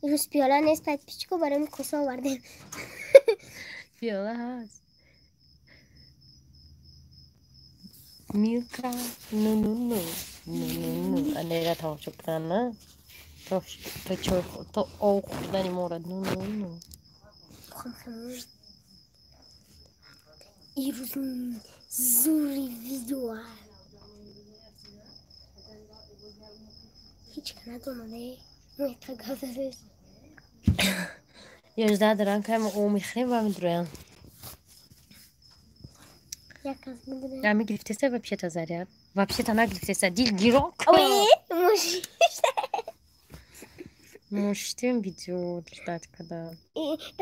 Ирӯз пиёла нест, подписчико, барои коса овардем. Пиёла ҳаст. Милка, ну ну ну ну ну ну, анера тамошо кунан, на то чой, то об хӯрдани мора, ну ну ну. Ирӯз зури видео ҳеч ка надонад, мо гап задем. 11 даран, кай мо об мехӯрем ва медуроям. Ами гирифтеса вообще-то заряд. Вообще-то нагирифтеса. Дил гирон. Муштем видео ждать, когда.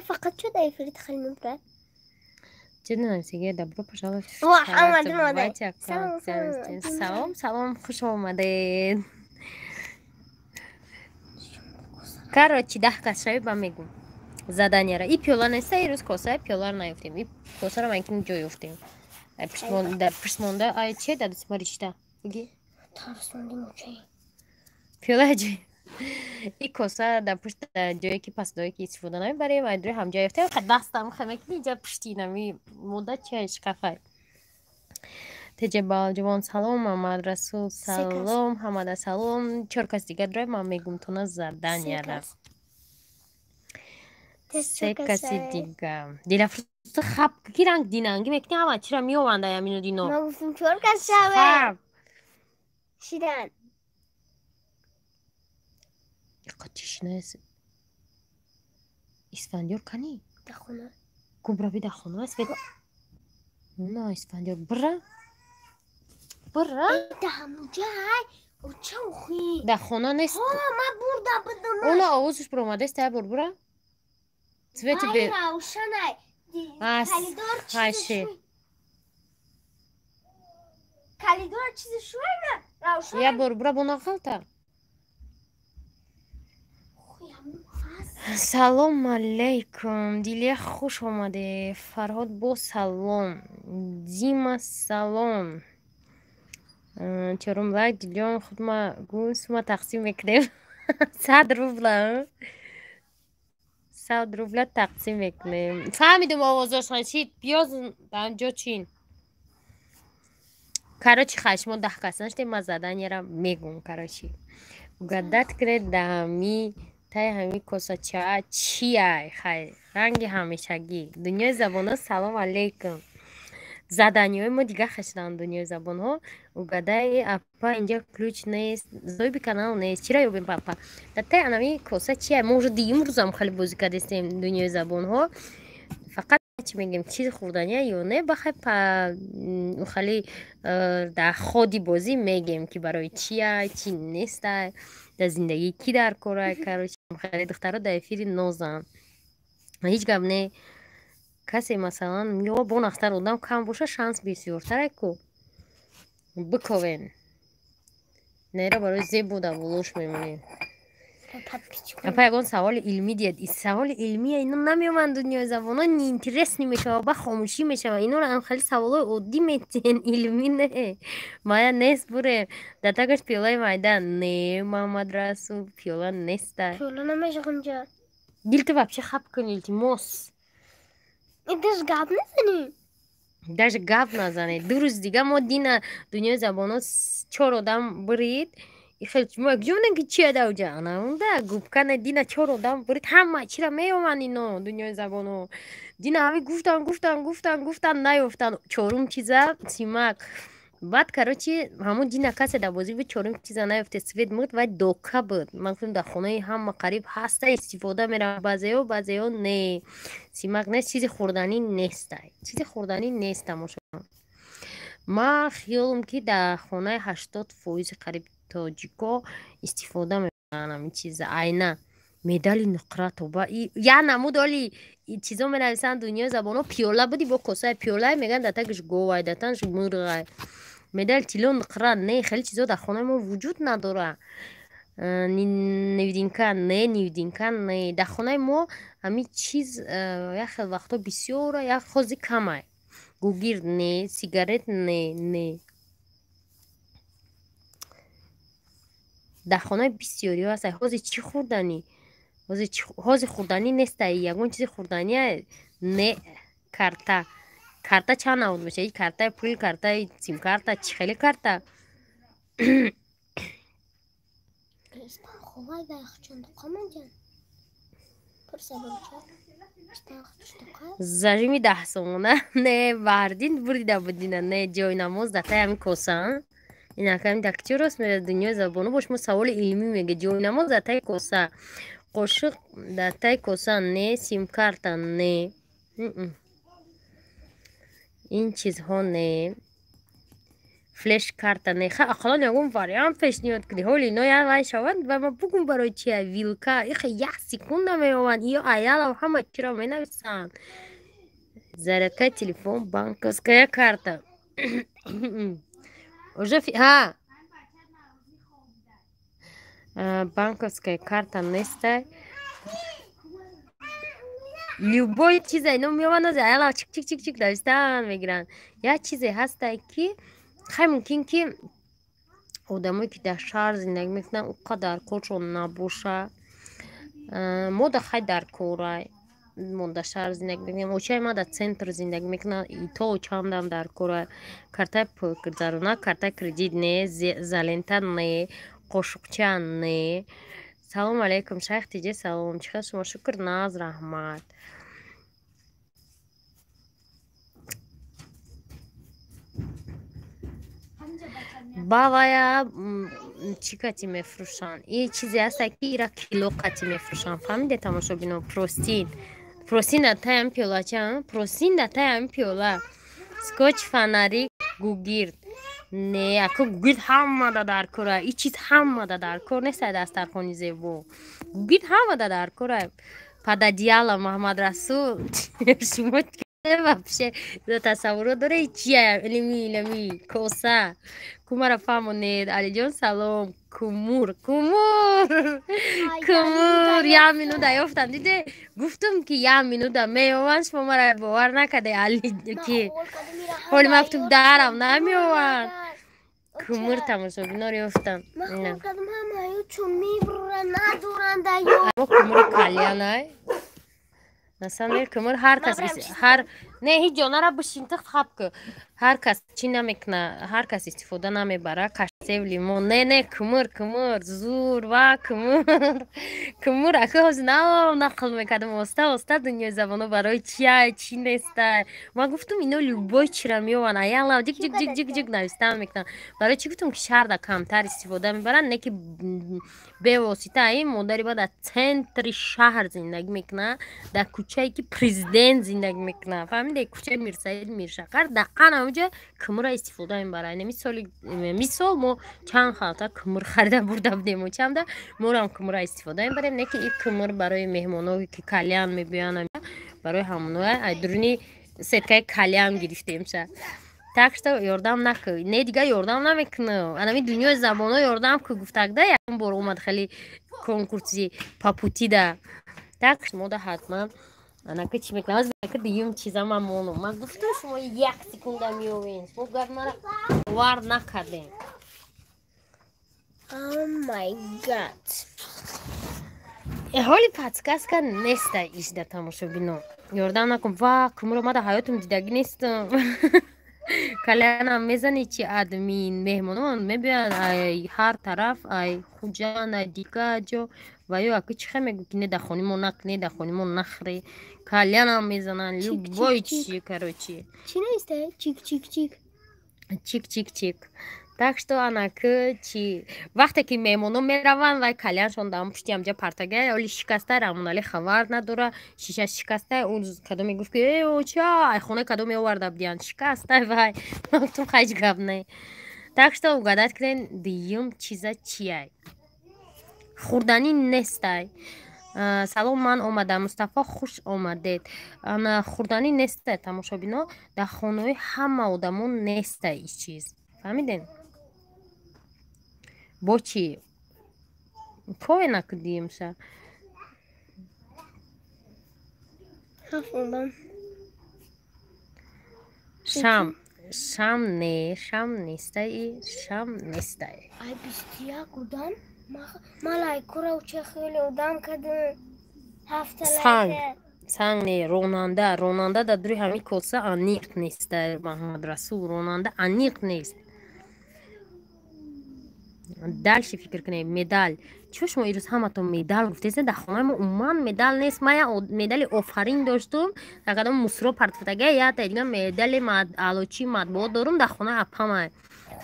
Фақат чо дар эфири тахали мебурад? Ҷидна, добро пожаловать в чат. Салом, салом, хуш омадед. Короче, 10 кас шави, ба мегум заданияра. И пиёла неста, ирӯз коса, пиёларо наёфтем. И косаро ман ҷой ёфтем. Пуштмонда ай че дар дастма ришта? Буги? Пиёла ҷой. И коса дар пушт ҷое ки пасдое ки истифода намебарем, ай дури ҳамҷо ёфтем. Дастам хамекни инҷа пушти нами мода чия шкафай. Теҷебал ҷувон салом, Мамад Расул салом, ҳамада салом. Чор кас дигар дорем, ман мегум тона заданияра. Се каси дига. Дилафрӯза, хаб ки ранг динанги мекунӣ, ҳама чира меованда ямину дино. Ма гуфтам, чор кас шаве. Шидан. Иқа тишина. Исфандиёр кани? Дар хона. Кубраби дар хона аст. На, Исфандиёр бира. Бира? Да ҳамуҷай. Ча ухи? Дар хона нест. Ҳо, ма бурда будам. Она овозаш баромадааст, я бор бура. Цвети бе. Равшанай. Калидор чизи. Калидор чизи шуай на? Равшан. Я бор бура, бо нағалта. Салом алейкум, Дилия, хуш омадед. Фарҳод бо салом. Дима салом. Чорум лайк, Дилён, худма гӯ, сума тақсим мекунем. 100 рубла. 100 рубла тақсим мекунем. Фаҳмидум овозошон чи пиёз ҷо чин. Короче, хай, шумо 10 кас наштем, ман заданияра мегум, короче. Угадать кунед, да ҳами таи ҳами косачаа чиай? Хай, ранги ҳамешагӣ. Дунёи забонҳо, салом алейкум. Заданиҳои мо дига хашиданд, дунёи забонҳо. Угадай, апа, инҷа ключ нест, соҳиби канал нест. Чира ёбем, папа? Дар таи анами коса чиай? Мо уже дуюм рӯзам хеле бозӣ кардестем, дунёи забонҳо. Фақат чӣ мегем, чизи хӯрдания ё не, бахай хали дар ходи бозӣ мегем, ки барои чия, чӣ нестай, дар зиндагӣ кӣ дар корай. Короче, хеле духтаро дар эфири нозанд. Ҳеҷ гап не. Касе, масалан, ё бо нахтар одам кам боша, шанс бисёртарай ку. Биковен. Нера барои зебо дар болош мемонем. Апа, ягон саволи илмӣ диҳед. Саволи илмия ино намеоманд, дунёи забонҳо неинтересный мешава, ба хомӯшӣ мешава. Инора ам хеле саволҳои оддӣ метиҳен, илмӣ не. Мая нест, буре. Дар тагаш пиёлаи майда. Не, Муҳаммад Расул, пиёла неста. Пиёла намешавад. Дил, ту вообще хаб кун, илтимос. Даже гап назанем. Даже гап назанед. 2 рӯз дига мо дина дунёи забонҳо чор одам бирид. Хеле мо якҷо ки чия даоҷа анаунда губка не, дина чор одам бирид, ҳама чира меоманд ино, дунёи забонҳо. Дина ҳами гуфтан, гуфтан, гуфтан, гуфтан, наёфтан. Чорум чиза симак. Баъд, короче, ҳамун дина касе дар бозӣ буд, чорум чиза наёфте, свет мурд, вай дока буд. Ман гуфтам, дар хонаи ҳама қариб ҳаста, истифода меравад баъзеҳо, баъзеҳо не. Симак нест, чизи хӯрданӣ нестай. Чизи хӯрданӣ нест, тамошо. Ман хиёлам, ки дар хонаи 80 фоизи қариб тоҷико истифода мебаранд ҳамин чиза. Айна медали нуқра тоба я намуд, оли чизо менависанд дунёи забонҳо. Пиёла буди бо косаи пиёлай, мегӯянд, дар тагиш говай, дар танаш мурғай. Медали тилло, нуқра не, хеле чизо дар хонаи мо вуҷуд надора. Невидимка не, невидимка не. Дар хонаи мо ҳамин чиз як хел вақтҳо бисёра, як хози камай. Гугирд не, сигарет не, не. Дар хонаи бисёриҳо ҳаст. Ҳозир чӣ хӯрданӣ? Ҳозир хӯрданӣ нестай, ягон чизи хӯрданӣ не. Карта, карта чанд навъ мешавад? Картаи пул, картаи симкарта, чӣ хеле карта? Зажими 10 сомона не, баҳрдин бурида будина, не, ҷойнамоз дар таи ҳамин коса. Инаками дар чӣ рост мерад дунёи забону бош, мо саволи илмӣ мега. Ҷойнамоз дар таи коса, қошиқ дар таи коса не, симкарта не, ин чизҳо не, флеш-карта не. Ха, ақаллан ягон вариант пешниҳод кунӣ. Ҳоли ино як вай шаванд ва ма бугум барои чия. Вилка ихе як секунда меёванд, ё аялав ҳама чиро менависанд. Зарядкаи телефон, банковская карта уже ҳа, банковская карта нестай. Любой чиза ино меёванд, аялав чик чик чик чик навистан мегиранд. Як чизе ҳастай, ки хай, мумкин ки одамое, ки дар шаҳр зиндагӣ мекунанд, ӯ қадар коршон набоша. Мо да хай дар корай, мо дар шаҳр зиндагӣ мекунем. Очаи ма дар центр зиндагӣ мекунад, то очаамдам дар корай. Картаи пулгузарона, картаи кредит не, изолента не, қошуқча не. Салому алайкум, шайх тиҷе, салом, чӣ хел шумо? Шукр, наз, раҳмат. Бавая чӣ кати мефурӯшанд? И чизе ҳаста, ки ира кило қати мефурӯшанд, фаҳмиде, тамошобино? Простынь, простынь дар таи ҳами пиёлача, простынь дар таи ҳами пиёла, скотч, фонарик, гугирд не. Ако гугирд ҳамада дар кора, и чиз ҳамада дар кор нестай. Дастархони зебо, гугирд ҳамада дар кора. Пододеяло, Маҳамадрасул, шумо вообще тасаввурот дора чия? Илми илми коса кумара фаҳмонед. Алиҷон, салом. Кумур, кумур, кумур як минута ёфтам, диде, гуфтум, ки як минута меёванд, шумо мара бовар накарде. Али ки ҳоли ман гуфтум, дарам намеёванд. Кумур, тамошобинор, ёфтам. Кумури кальянай. На самом деле кумур ҳар кас ҳар не, ҳеҷ ҷо нара, бишин, тихт хаб ку. Ҳар кас чӣ намекуна, ҳар кас истифода намебара. Кашсев, лимон не, не, кумур, кумур зур ва кумур, кумур. Ака, ҳозир нав нақл мекардам оста оста дунёи забоно барои чия, чӣ нестай. Ман гуфтум, ино любой чира меёванд, аялав ҷик ҷик ҷик ҷик ҷик навистан мекунанд. Барои чӣ гуфтум, ки шаҳрда камтар истифода мебаранд, не ки бевосита ин модари ба дар центри шаҳр зиндагӣ мекунад, дар кӯчае, ки президент зиндагӣ мекунад, фаҳмиде, кӯчаи Мирсаид Миршакар, дар ана ҳамҷа кумура истифода мебарад. Мисоли мисол, мо чанд халта кумур харида бурда будем очамда, морам кумура истифода мебарем, не ки ин кумур барои меҳмоно, ки кальян мебиёянд, барои ҳамоноа ай дуруни сеткаи кальян гирифтемша. Так что ёрдам наку, не, дига ёрдам намекунам. Анами дунёи забонҳо ёрдам ку гуфтагда, якум бор омад хеле конкурси папутида. Так мода ҳатман анака чӣ мекунам, дуюм чиза ман монум. Ман гуфтам, шумо як секунда меёвен, шумо гап мара бовар накардем. Oh my God. Ҳоли подсказка неста ишда, тамошобино, ёрдам накун. Ва кумуро ма дар ҳаётам дидагӣ нестам. Кальянам мезани чи, админ? Меҳмонон мебиёянд ай ҳар тараф, ай Хуҷанд, ай дигар ҷо, ва ё аки чӣ хел мегӯ, ки не, дар хони мо накне, дар хони мо нахӯре. Кальянам мезананд, любой чи, короче. Чӣ неста? Чик чик чик. Чик чик чик. Так что анаки чи, вақте ки меҳмоно мераванд, вай кальяншон дар пушти ҳамҷа партага, оли шикаста, Рамоналӣ хабар надора, шиша шикаста. Ӯ кадоме гуфт, ки э оча, ай хонаи кадоме оварда будиянд, шикаста. Вай гуфтум, ҳеҷ гап не. Так что угадать кунед, дуюм чиза чияй? Хӯрданӣ нестай. Салом, ман омадам. Мустафо, хуш омадед. Хӯрданӣ нестай, тамошобино, дар хонаҳои ҳама одамон нестай ин чиз, фаҳмидем? Бо чӣ кове накудиемша? Ҳафт одам. Шам, шам не, шам нестай, шам нестай. Ай 21 одам. Ма лайкора уча хеле одам кардам. Санг, санг не, ронанда, ронанда дар дури ҳамин коса аниқ нест. Маҳмадрасул, ронанда аниқ нест. Дальше фикр кунем. Медал. Чо шумо ирӯз ҳаматон медал гуфтесен? Дар хонаи мо умуман медал нест. Ман як медали офарин доштум, дар кадом мусро партофтага, якта дига медали аълочии матбуот дорум, дар хонаи апамай.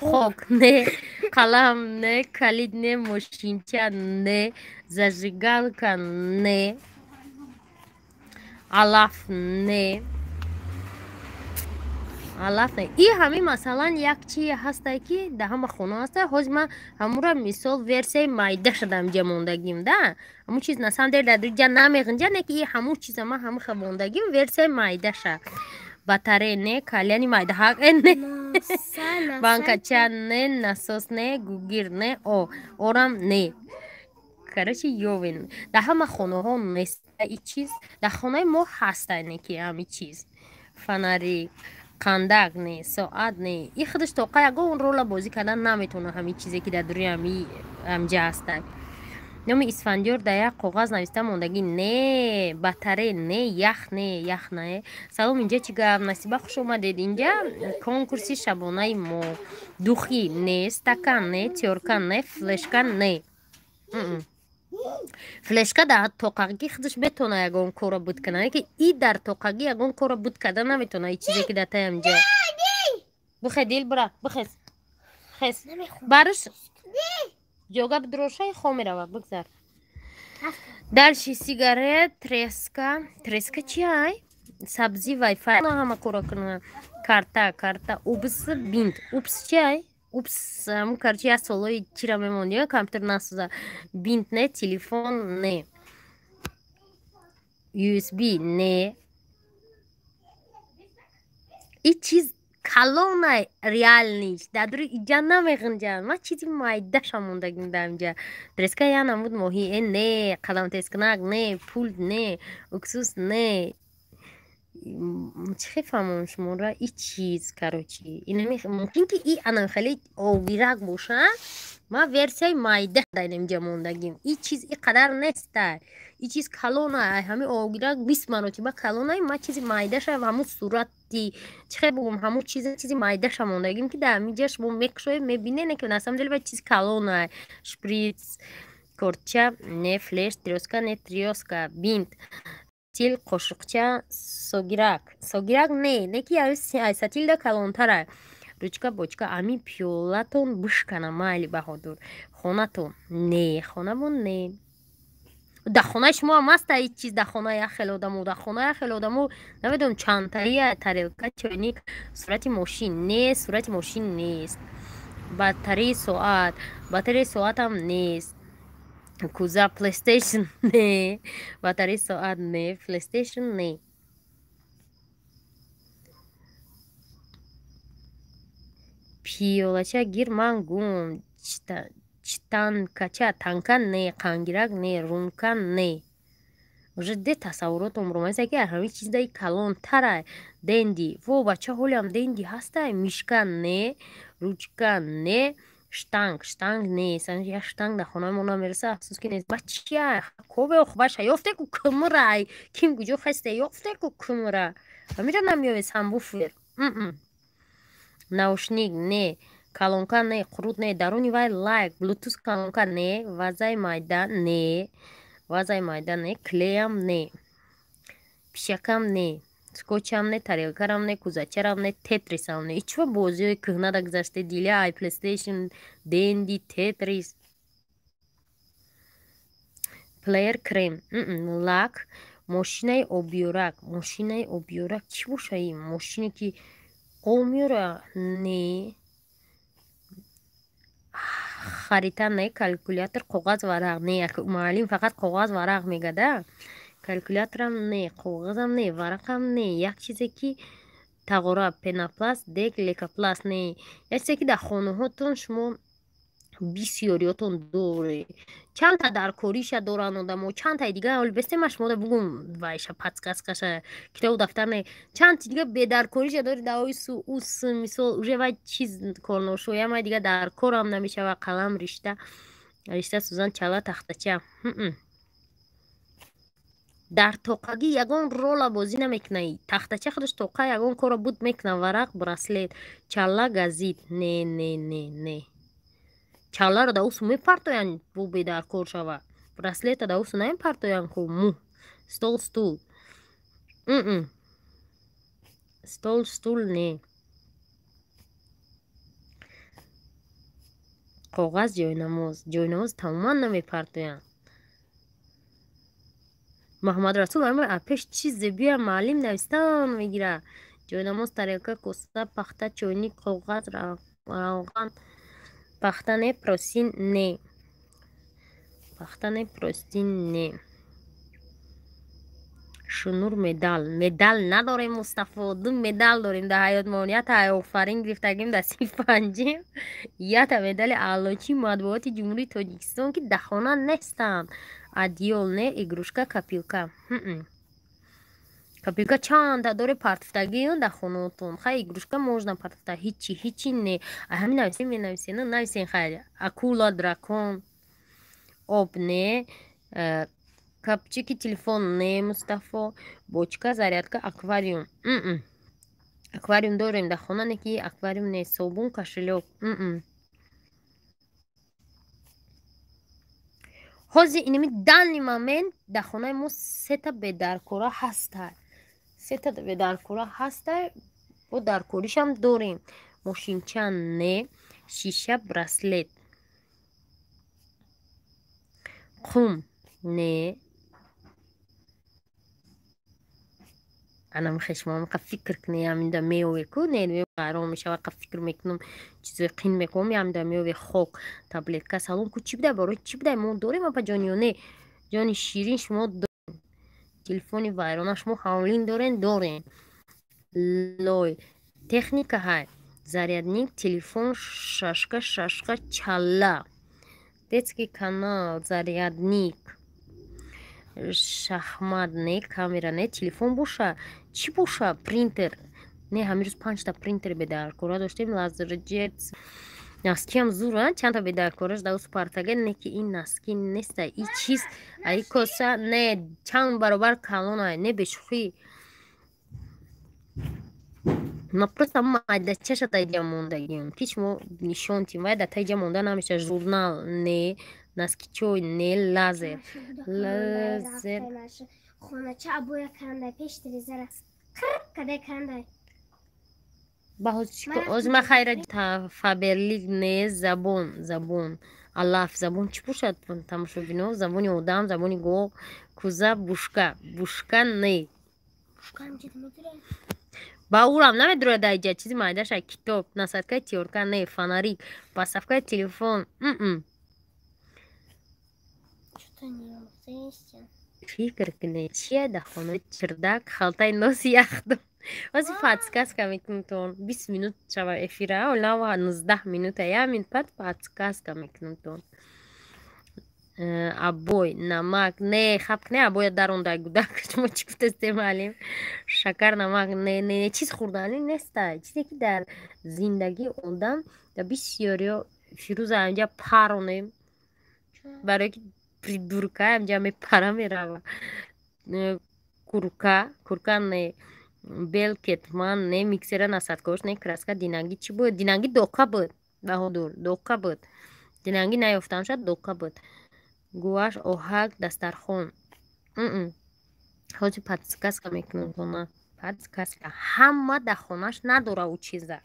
Хок не, қалам не, калид не, мошинча не, зажигалка не, алаф не, алаф не. И ҳамин, масалан, як чие ҳастае, ки дар ҳама хона ҳаста. Ҳозир ман ҳамура, мисол, версияи майда шудам, ҷа мондагим да. Ҳамун чиз на самом деле дар ҷа намеғинҷа, не ки и ҳамун чиза ман ҳамуха мондагим, версияи майдаша. Батарея не, кальяни майда ҳақ не, банкача не, насос не, гугир не, о орам не. Короче, ёвен, дар ҳама хонаҳо нест и чиз, дар хонаи мо ҳаста, не ки ҳами чиз. Фонарик, қандак не, соат не. И худаш тоқа ягон рола бозӣ кардан наметавона, ҳамин чизе ки дар дури ҳами ҳамҷа ҳастак. Номи Исфандиёр дар як коғаз нависта мондагӣ не, батарея не, ях не, ях не. Салом, инҷа чӣ гап? Насиба, хуш омадед. Инҷа конкурси шабонаи мо. Духи не, стакан не, тёрка не, флешка не. Флешка дар тоқагӣ худаш метавона ягон корро буд кунад, ки и дар тоқагӣ ягон корро буд карда наметавона. И чизе ки дар таямҷа бихе, дил бира, бихез, хез, барш ҷога бидрошаи, хо мерава, бигзар. Дальше: сигарет, треска. Треска чи ай? Сабзи, вайфай ҳама кора кунад. Карта, карта, упс, бинт. Упс чи ай? Упс, короче, як солҳои чира мемонд, компютер насоза. Бинт не, телефон не, USB не. И чиз калона, реальный дар дури иҷа намеғинҷад. Ман чизи майдаша мондагим дар инҷа. Треска я намуд моҳӣ не, қаламтезкунак не, пулт не, уксус не. Чӣ хел фаҳмам шуморо? И чиз, короче, инами мумкин ки и анам хеле овирак боша. Ман версияи майда дар инҷа мондагим. И чиз и қадар неста, и чиз калона, ҳамин овгирак 20 маротиба калона. Ман чизи майдаша, ҳамун сурати, чӣ хел бугум, ҳамун чизи майдаша мондагим, ки дар ҳамин ҷа шумо мекушоед, мебинед, ки на самом деле чизи калона. Шприц, корча не, флеш, трёска не, трёска, бинт, сатил, қошуқча, согирак. Согирак не, не ки сатилда калонтара. Ручка, бочка. Ами пиёлатон бишкана, майли, Баҳодур. Хонатон не, хонамон не. Дар хонаи шумо ҳам аста ҳеҷ чиз? Дар хонаи як хел одамо, дар хонаи як хел одамо намедонам чандтаия. Тарелка, чойник, сурати мошин нест, сурати мошин нест. Батареи соат, батареи соатам нест. Куза, PlayStation не, батареи соат не, PlayStation не. Пиёлача гир, ман гум. Читанкача, танка не, қангирак не, рунка не. Уже де тасаввуротом ромаиса, ки ҳамин чиздаи калонтара. Денди, во, бача, ҳолиам денди ҳастай. Мишка не, ручка не, штанг, штанг нест. Як штанг дар хонаи мо намереса, афсӯс ки нест. Ба чия кове охбаша ёфтеку кмрай, ким куҷо хесте ёфтеку кмра, ҳамира намеёве. Сабвуфер, наушник не, колонка не, қурут не, даруни вай лайк, блютуз колонка не, вазаи майда не, вазаи майда не, клеям не, пишакам не, скотчам не, тарелкарам не, кузачарам не, тетрисам не. Ичва бозиҳои кӯҳнада гузаште, диля, ай PlayStation, денди, тетрис, плеер, крем, лак, мошинаи обиёрак. Мошинаи обиёрак чӣ боша? И мошине ки об меёра не, харита не, калькулятор, коғаз, варақ не. Муаллим фақат коғаз, варақ мегада. Калькуляторам не, коғазам не, варақам не. Як чизе ки тағора, пенопласт, дег, лейкопласт не. Як чизе ки дар хонаҳотон шумо бисёриётон доре, чандта дар кориша доранд одамо, чандтаи дига ҳоли бесте ма шумода бугум вайша подсказкаша. Китобу дафтар не, чандти дига бедаркориша дори даои су ус, мисол, уже вай чиз корношояма, дига дар корам намешава. Қалам, ришта, ришта, сӯзан, чала, тахтача. Дар тоқагӣ ягон рола бозӣ намекунай. Тахтача худаш тоқа ягон корро буд мекуна. Варақ, браслет, чалла, газит. Не, не, не, не. Чалларо да усу мепартоянд, бу бедаркор шава. Браслета да усу намепартоянд ку мӯ. Стол, стул. Стол, стул не. Коғаз, ҷойнамоз. Ҷойнамоз тамоман намепартоянд. Маҳмадрасул пеш чизе бия маълим навистан мегира. Ҷойнамоз, тарелка, коса, пахта, чойник, коғаз, равған. Пахта не, простин не. Пахта не, простин не. Шунур, медал. Медал надорем, Мустафо. Ду медал дорем дар ҳаётмон. Ята офарин гирифтагим дар синфи панҷим. Ята медали аълочии матбуоти Ҷумҳурии Тоҷикистон, ки дар хона нестанд. Одеял не, игрушка, копилка. Копилка чанда доре партифтагӣ дар хонаотон. Хай, игрушка можно партифта. Ҳичи, ҳичи не. Ҳамин нависем, менависем, нависем хай. Акула, дракон, об не. Капчики телефон не, Мустафо. Бочка, зарядка, аквариум. Аквариум дорем дар хона, не ки аквариум не. Собун, кошелёк. Ҳозир инами данный момент дар хонаи мо сета бедаркора ҳаста. Сета бедаркора ҳаста, бо даркоришам дорем. Мошинча не, шиша, браслет. Қум не. Анам хешмон қа фикр кунӣ, ҳаминда меове ку не ғайрон мешава, қа фикр мекунам, чизои қин мекунам, ҳаминда меове хок, таблетка, салон ку чӣ будай, барои чӣ будай? Мо дорем, апаҷон, ё не? Ҷони ширин, шумо дорем. Телефони вайрона шумо ҳавлин дорен, дорем. Лой, техника ҳай. Зарядник, телефон, шашка, шашка, чалла. Детский канал, зарядник. Шахмат не, камера не, телефон боша, чӣ боша, принтер. Не, ҳамин рӯз панҷта принтер бедаркора доштем, лазерджет. Носкиам зур, чандта бедаркораш дар партага, не ки ин носки неста, и чиз, ай коса, не, чанд баробар калона, не бешӯхӣ. Ма просто майдачаша таиҷа мондагим, ки шумо нишон тим, вай дар таиҷа монда намеша. Журнал не, носкичой не, лазер. Лазер. Хонача абоя кандай, пеш телевизора қир кадай кандай. Ҳозир ма хайра Фаберлик не, забон, забон. Аллаф, забон чӣ бошад, тамошобино? Забони одам, забони гов, куза, бушка. Бушка не. Ба урам намедурад дар иҷа, чизи майдаша, китоб, насадкаи тиёрка не, фонарик, подставкаи телефон. Фикр кунед, чия дар хона? Чирдак, халтаи носи яхдон. Ҳозир подсказка мекунамтон. 20 минут шава эфира, олава 19 минута, як минут пад подсказка мекунамтон. Обой, намак не, хаб не, обоя даронда гудак. Шумо чӣ гуфтастем, маълим? Шакар, намак не, не, не, чиз хӯрданӣ неста. Чизе ки дар зиндагии одам дар бисёриё. Фирӯза инҷа паронем, барое ки придурка инҷа мепара мерава. Курка, курка не, бел, кетман не, миксера, насадкош не, краска, динанги чӣ буд? Динанги дока буд, Баҳодур, дока буд. Динанги наёфтам, шояд дока буд. Гуаш, оҳак, дастархон. Ҳозир подсказка мекунам тона. Подсказка. Ҳама дар хонаш надора ӯ чиза.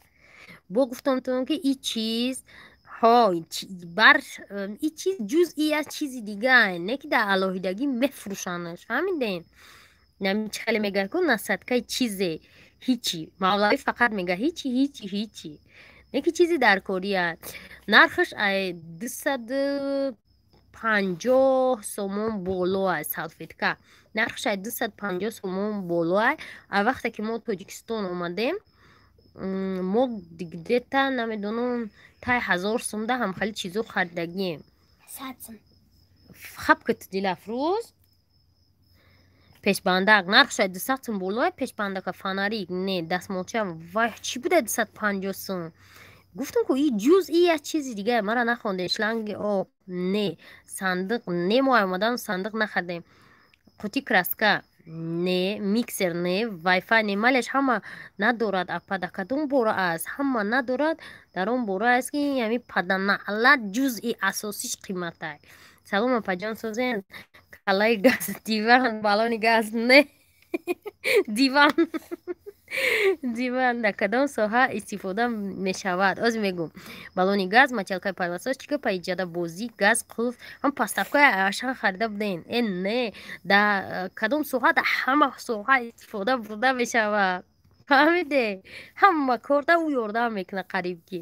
Бо гуфтам тон, ки и чиз ҳо бар и чиз ҷузъи аз чизи дига, не ки дар алоҳидагӣ мефурӯшандаш. Фаҳмидем? Нами чӣ хеле мегӯяд ку насадкаи чизе ҳичи. Мавлавӣ фақат мегӯяд ҳичи, ҳичи, ҳичи. Не ки чизи даркория. Нархаш ай 250 сомон боло аст салфетка. Нархаш ай 250 сомон боло аст. А вақте ки мо Тоҷикистон омадем, мо где-то намедонам, таи 1000 сумда ҳамхели чизо харидагием. Хаб ки ту Дилафрӯз, пешбандак нархаш ай 200 сум боло аст. Пешбандака, фонарик не, дастмолча. Вай, чӣ буда 250 сум? Гуфтам ку и ҷузъи як чизи дига, мара нахондем. Шланги об не, сандиқ не, мо омадан сандиқ нахардем. Қути краска не, миксер не, вайфай не. Малеш, ҳама надорад, апа. Да кадом бора аст ҳама надорад? Дар он бора аст, ки ҳами паданаълат ҷузъи асосиш қиматай. Салом, апаҷон, созен. Калаи газ, диван, балони газ не, диван. Диван дар кадом соҳа истифода мешавад? Оз мегум: балони газ, мочалкаи пылесос, чӣ гапа, иҷада бозӣ, газ, қулф, ҳам поставкаи Ашан харида буден. Э, не, дар кадом соҳа? Дар ҳама соҳа истифода бурда мешавад, фаҳмиде? Ҳама корда ӯ ёрдам мекунад қариб ки.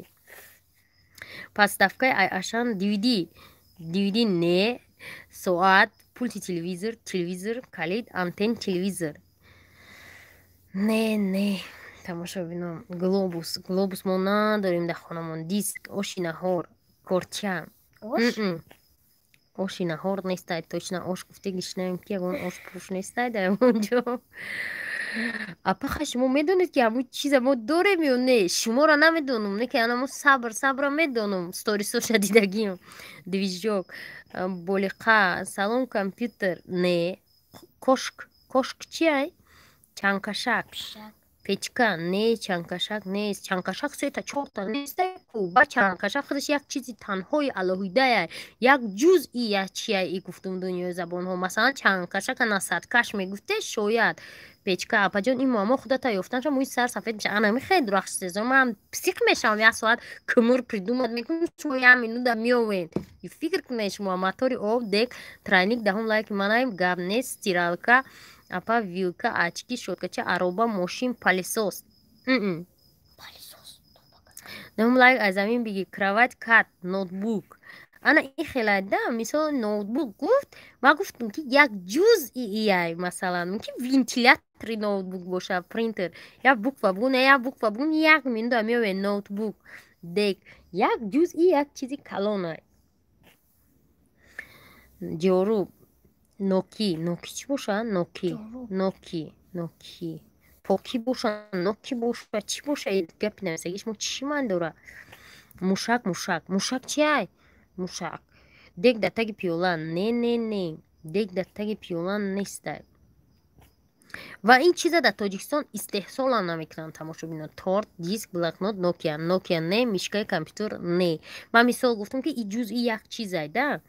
Подставкаи Ашан, дивиди, дивиди не, соат, пулти телевизор, телевизор, калид, антен, телевизор не, не. Тамошобино, глобус, глобус мо надорем дар хонамон. Диск, оши наҳор, корча, оши наҳор нестай точно. Ош гуфте, гишнаем, ки ягон ош пуш нестай дар ягон ҷо. Апаха, шумо медонед, ки ҳамун чиза мо дорем ё не? Шуморо намедонам, не ки анамо сабр, сабра медонам, сторисоша дидагиам. Движок, болиқа, салон, компютер не, кошк, кошк чиай? Чанкашак, печка не, чанкашак нест. Чанкашак сета, чорта нестай ку. Ба чанкашак худаш як чизи танҳои алоҳидая, як ҷузъи як чия. И гуфтум, дунёи забонҳо, масалан, чанкашака насадкаш мегуфте шояд. Печка, апаҷон, ин муаммо худата ёфтанша, мӯи сар сафед меша. Ана мехе дурахшсезо, ман псих мешавам. Як соат кмр придумать мекунам, шумо як минута меовед. Фикр кунед шумо: мотори об, дек, тройник. Даҳум лайки манаем, гап нест. Стиралка, апа, вилка, очки, щёткача, ароба, мошин, пылесос. Даҳум лайк аз замин биги. Кровать, кат, ноутбук. Ана ин хелада, мисол, ноутбук гуфт, ман гуфтам, ки як ҷузъи ияй, масалан, мумкин вентилятори ноутбук боша, принтер. Як буква бугун, як буква бугун, як минута меове. Ноутбук, дек як ҷузъи як чизи калона. Ҷоруб, ноки, ноки чӣ боша? Ноки, ноки, ноки поки боша, ноки боша, чӣ боша? Гапи нависагиш мо чӣ ман дора? Мушак, мушак, мушак чиай? Мушак. Дег дар таги пиёла, не, не, не, дег дар таги пиёла нестай. Ва ин чиза дар Тоҷикистон истеҳсолам намекунанд, тамошобино. Торт, диск, блокнот, Нокия, Нокия не, мышкаи компютер не. Ман мисол гуфтам, ки и ҷузъи як чизай да,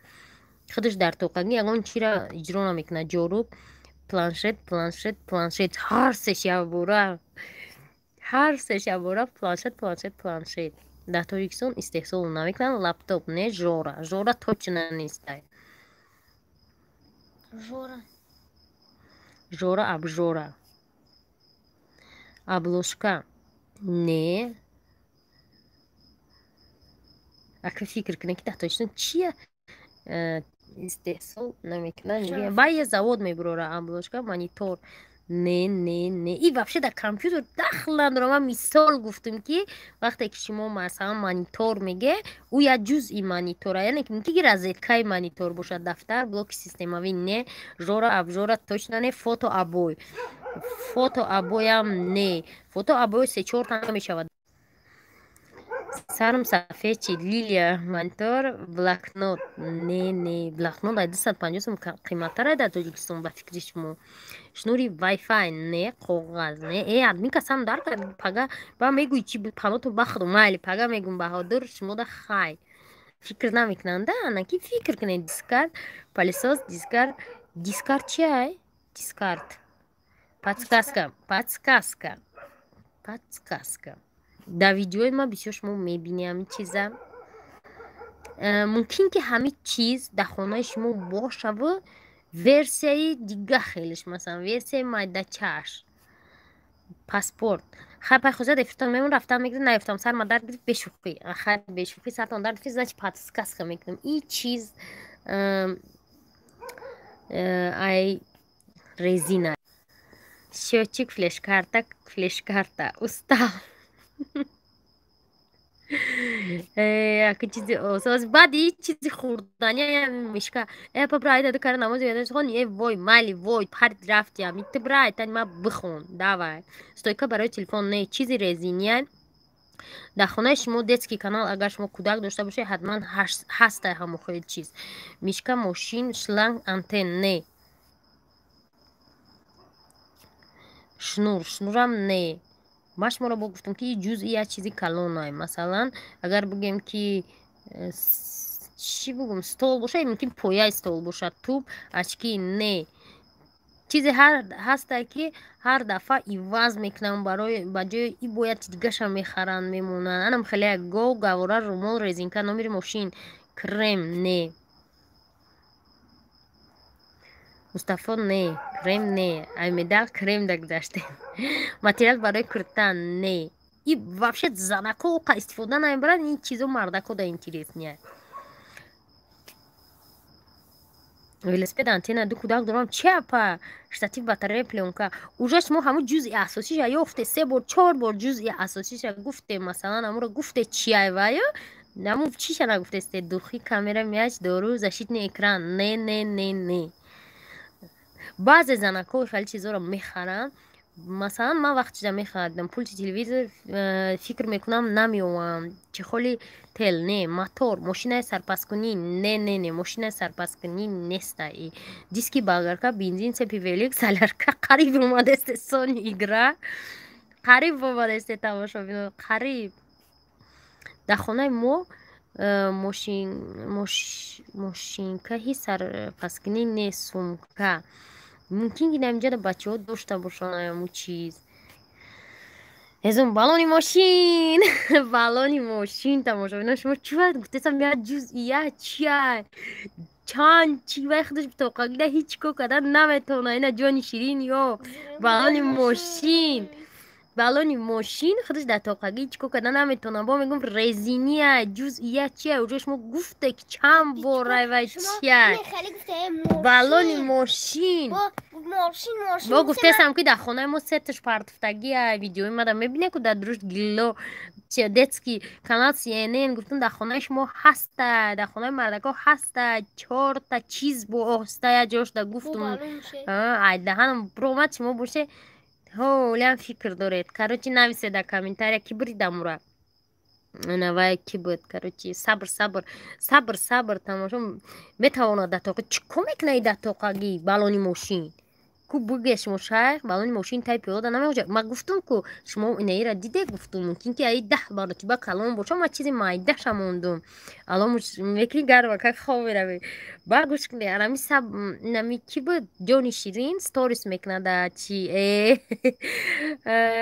худаш дар тоқагӣ ягон чира иҷро намекунад. Ҷоруб, планшет, планшет, планшет, ҳар сеш якбора, ҳар сеш якбора, планшет, планшет, планшет дар Тоҷикистон истеҳсол намекунанд. Лаптоп не, жора, жора точно нестай. Жора. Жора, обжора. Обложка не. Ака, фикр кунед, ки дар Тоҷикистон чия истеҳсол намекунанд. Ба я завод мебурора. Обложка, монитор не, не, не. И вообще дар компютер дахл надорам. Ман мисол гуфтам, ки вақте ки шумо, масалан, монитор меге, ӯ як ҷузъи монитора, яъне ки мумкин ки розеткаи монитор бошад. Дафтар, блоки системавӣ не, жора, обжора точно не, фото обои, фото обоям не, фото обои се чорта намешавад. Сарм сафед чи? Лилия, монитор, блокнот не, не, блокнот ай 250 сум қиматтар дар Тоҷикистон, ба фикри шумо. Шнури вайфай не, коғаз не. Э, админка сам дар кард. Пага ба мегӯй, чи паноту бахду, майли, пага мегум. Баҳодур, шумода хай фикр намекунанда, ана ки фикр кунед. Дискар, пылесос, дискар, дискар чиай? Дискарт. Подсказка, подсказка, подсказка: дар видеои ман бисёр шумо мебинед ҳамин чиза. Мумкин ки ҳамин чиз дар хонаи шумо бошаву версияи дига хелеш, масалан, версияи майдачааш. Паспорт. Хай, пай хоза дефтон мемон, рафтан мегирд, наёфтам, сарма дард гирифт. Бешӯхӣ, хай, бешӯхӣ, сартон дард гирифт, значит, подсказка мекунам. И чиз ай резина. Счётчик, флешкарта, флешкарта. Устал. Яке чизи осоз, баъди чизи хӯрдани мишка. Э, па, брай, даду кара намози хон. Э, вой, майли, вой, пард рафтия, митти, брай, тани ма бихон, давай. Стойка барои телефон не, чизи резиния. Дар хонаи шумо детский канал, агар шумо кӯдак дошта бошед, ҳатман ҳастай ҳамон хел чиз. Мышка, мошин, шланг, антен не. Шнур, шнурам не. Ман шуморо бо гуфтам, ки ҷузъи як чизи калонай. Масалан, агар бигӯем, ки чӣ бугум, стол бошад, мумкин пояи стол бошад. Туп, очки не. Чизе ҳаста, ки ҳар дафъа иваз мекунам, барои ба ҷои и бояд дигаша мехаранд, мемонанд. Анам хеле як гов, гавора, румол, резинка, номери мошин, крем не. Мустафо, не, крем не. Ай медал крем да гузаштем. Материал барои куртан не. И вообще занако оқа истифода намебаранд ин чизо, мардако да интересния. Велосипед, антенна, ду кӯдак дорам, чи апа, штатив, батарея, плёнка. Уже шумо ҳамун ҷузъи асосиша ёфте, се бор, чор бор ҷузъи асосиша гуфте. Масалан, ҳамуро гуфте, чиай вая, наму чиша нагуфтесте. Духи, камера, мяч, дору, защитный экран не, не, не, не. Баъзе занако хеле чизоро мехаранд. Масалан, ман вақт чиза мехардам, пулти телевизор, фикр мекунам, намеовам. Чехоли тел не, мотор, мошинаи сарпаскунӣ не, не, не, мошинаи сарпаскунӣ неста. И диски болгарка, бензин, цепи велик, солярка. Қариб омадесте, сони игра қариб омадесте, тамошобино, қариб. Дар хонаи мо мошинкаи сарпаскунӣ не, сумка. Мумкин ки дар бачаҳо дошта бошанд ҳамун чиз. Эзон балони мошин, балони мошин. Тамошобино, шумо чӣ бояд гуфтесам? Я ҷузъия чия, чанд чи вай худаш тоқагида ҳеҷ кор кардан наметавона. Ина ҷони ширин ё балони мошин, балони мошин худаш дар тоқагӣ ҳеҷ кор кардан наметавона. Бо мегӯм, резиния, ҷузъия чия, уже шумо гуфте, ки чанд бор рай вай чия балони мошин. Бо гуфтесам, ки дар хонаи мо сеташ партуфтагия, видеои мада мебине, ку дар друшт гилло детский канал CNN. Гуфтам, дар хонаи шумо ҳаста, дар хонаи мардако ҳаста, чорта чиз бо оҳиста як ҷошда гуфтум. Ай даҳанам биромад, шумо боше ҳолиам фикр доред. Короче, нависе дар комментария, ки буридамура навай ки буд. Короче, сабр, сабр, сабр, сабр. Тамошо метавонад дар тоқа чӣ кор мекунаи, дар тоқагӣ балони мошин ку буге шумо, шайх, балони мошин тай пиёда намеоҷа. Ма гуфтум, ку шумо инаира диде, гуфтум, мумкин ки аи 10 маротиба калон боша. Ма чизи майдаша мондум, ало мекунӣ гарма как хоб меравӣ. Ба гӯш кунӣ, анами саб нами ки буд, ҷони ширин сторис мекунада чи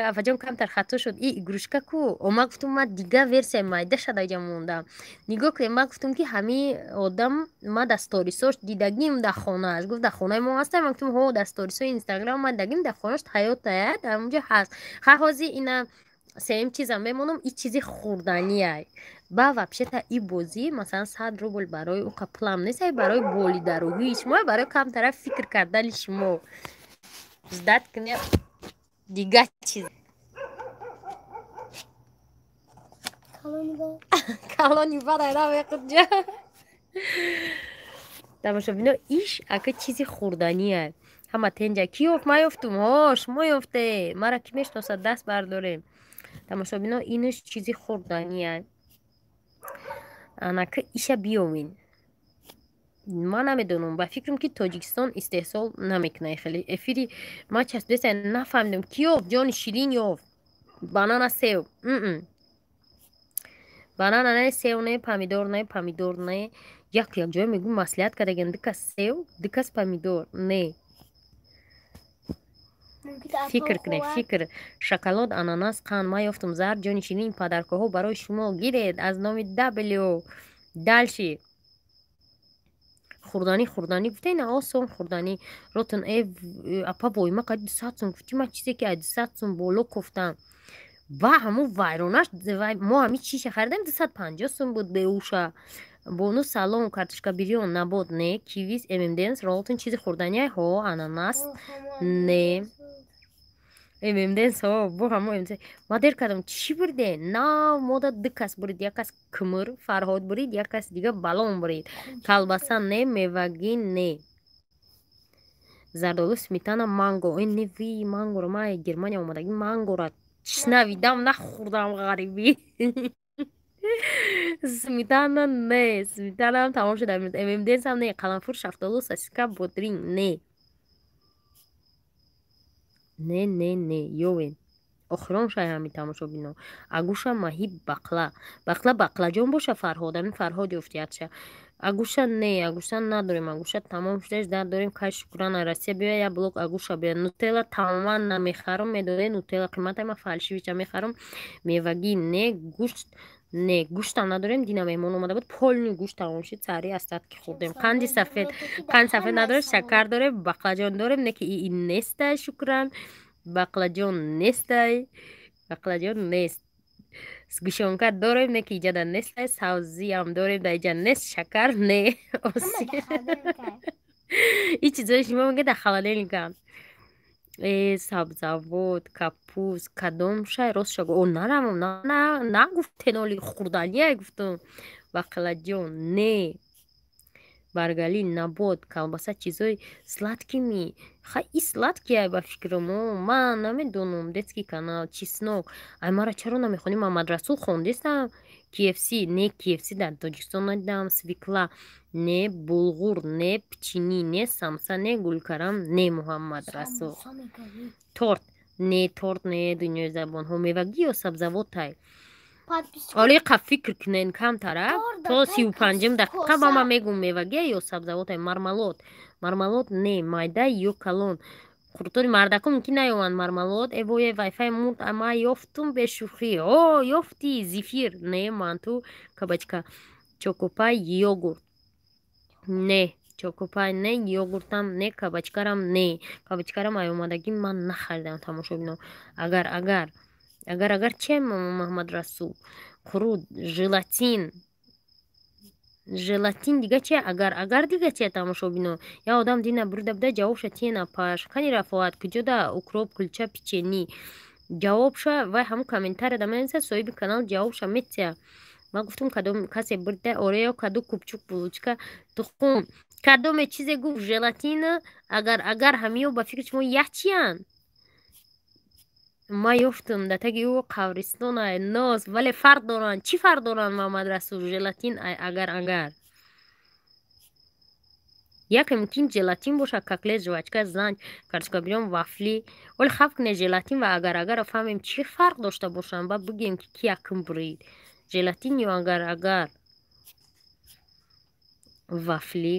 афаҷон, камтар хато шуд. И игрушка ку ма гуфтум, ма дига версияи майдаша даҷа мондам. Нигоҳ кунед, ма гуфтум, ки ҳами одам ма дар сторисош дидагим, дар хонааш. Гуфт, дар хонаи мо ҳастам. Ма гуфтум, ҳо, дар сторисои инстаграм ма дидагим, дар хонааш ҳаётая, дар онҷо ҳаст. Ха, ҳозир ина сеюм чизам мемонам, и чизи хӯрданияй. Ба вообще-то и бозӣ, масалан, 100 рубл барои уқа плам нест, ай барои болидарӯҳии шумо, барои камтара фикр кардани шумо. Ждать кунед дига чиз. Калони бадай. Тамошобино, иш ака чизи хӯрдания. Ҳама тенҷа ки ёфт? Ма ёфтум, ҳо, шумо ёфте. Мара ки мешиносад, даст бардорем. Тамошобино, инаш чизи хӯрдания. Анака иша биёвин. Ман намедонам, ба фикрам, ки Тоҷикистон истеҳсол намекунад. Хеле эфири ма часпиеса, нафаҳмидам, ки ёфт. Ҷони ширин ёфт. Банана, сев, банана не, сев не, помидор не, помидор не. Як як ҷое мегӯм, маслиҳат кардаган, ду кас сев, ду кас помидор не. Фикр кунед, фикр. Шоколад, ананас, қанд. Ман ёфтум, зард, ҷони ширин. Подаркаҳо барои шумо гиред аз номи W. Дальше хӯрданӣ, хӯрданӣ гуфта, ина осон хӯрданӣ. Ротан э апа, войма қади 200 сум гуфти. Ман чизе ки аз 200 сум боло кофтам, ба ҳамун вайронаш. Мо ҳами чиша харидем, 250 сум буд беуша. Бону, салом. Картошка, бирён, набот не, кивис, ММДМС, ролтон чизи хӯрданияй? Ҳо, ананас не, ММДМС ҳо, бо ҳамо ма дер кардам. Чӣ бурде нав мода? Ду кас бурид, як кас кмр Фарҳод бурид, як кас дига балон бурид. Колбаса не, мевагӣ не, зардолу, сметана, манго не. Ви мангоро ма Германия омадагӣ мангора шнавидам, нахӯрдам, ғарибӣ. Сметана не, сметанаам тамом шуда. ММДСам не, қаламфур, шафтолу, сосиска, бодринг не. Не, не, не, ёвен. Охирон шай ҳами тамошобино. Агуша, маҳи, бақла. Бақла бақлаҷон боша, Фарҳод, ҳамин Фарҳод ёфтиятша. Агуша не, агуша надорем, агуша тамом шудаш, дар дорем, кай шукрана Россия биё, я блок агуша биё. Нутелла тамоман намехарам, медонед, нутелла қимата, ма фальшивича мехарам. Мевагӣ не, гӯшт не, гӯштам надорем, дина меҳмон омада буд, полный гӯшт тамом шуд, сари остатки хӯрдем. Қанди сафед, қанди сафед надорем, шакар дорем, бақлаҷон дорем, не ки ин нестай, шукран. Бақлаҷон нестай, бақлаҷон нест. Сгущёнка дорем, не ки иҷада нестай, савзиам дорем, дар иҷа нест, шакар не. И чизои шумо мегӯед дар холодильникам. Э, сабзавот, капуст, кадом шай, ростша о наравам, нагуфтен, оли хӯрданияй гуфтум. Бақлаҷон не. Баргали, набот, колбаса, чизои сладкими. Хай, и сладкий ба фикрам, о, ман намедонам, детский канал, чеснок. Ай, мара чаро намехонӣ? Мамадрасул хондестам. KFC не, KFC дар Тоҷикистон надидам, свекла не, булғур не, печенье не, самса не, гулкарам не, Муҳаммад Расул. Торт не, торт не, дунёи забонҳо мевагӣ ё сабзавотай? Оли қа фикр кунен камтара то 35-ум дақиқа ба ман мегӯм мевагия ё сабзавотай. Мармалод, мармалод не, майда ё калон. Қуртони мардако мумкин наёванд мармалод. Эвое, вайфай мурд, ма ёфтум, бешӯхӣ. О, ёфтӣ. Зефир не, манту, кабачка, чокопай, йогурт не, чокопай не, йогуртам не, кабачкарам не, кабачкарам ай омадагӣ ман нахаридам, тамошобино. Агар агар, агар агар че, Муҳаммад Расул? Қурут, желатин, желатин дига че, агар агар дига че, тамошобино? Я одам дина бурда буда, ҷавобша тиена паш кани рафоат куҷода. Укроп, кулча, печенье, ҷавобша вай ҳамун комментария да менависад, соҳиби канал ҷавобша метия. Ман гуфтум, кадом касе бурда, орео, каду, купчук, булочка, тухм, кадоме чизе гуфт, желатин, агар агар, ҳамиё ба фикри шумо як чиянд? Ма ёфтум, дар таги ӯ қабристон ай нос, вале фарқ доранд. Чӣ фарқ доранд, Муҳаммад Расул, желатин ай агар агар? Яке мумкин желатин бошад, котлет, жвачка, занҷ, картошкабирён, вафли. Оли хавф кунед, желатин ва агар агарро фаҳмем, чӣ фарқ дошта бошанд, баъд бигӯем, ки ки якум бурид, желатин ё агар агар. Вафли,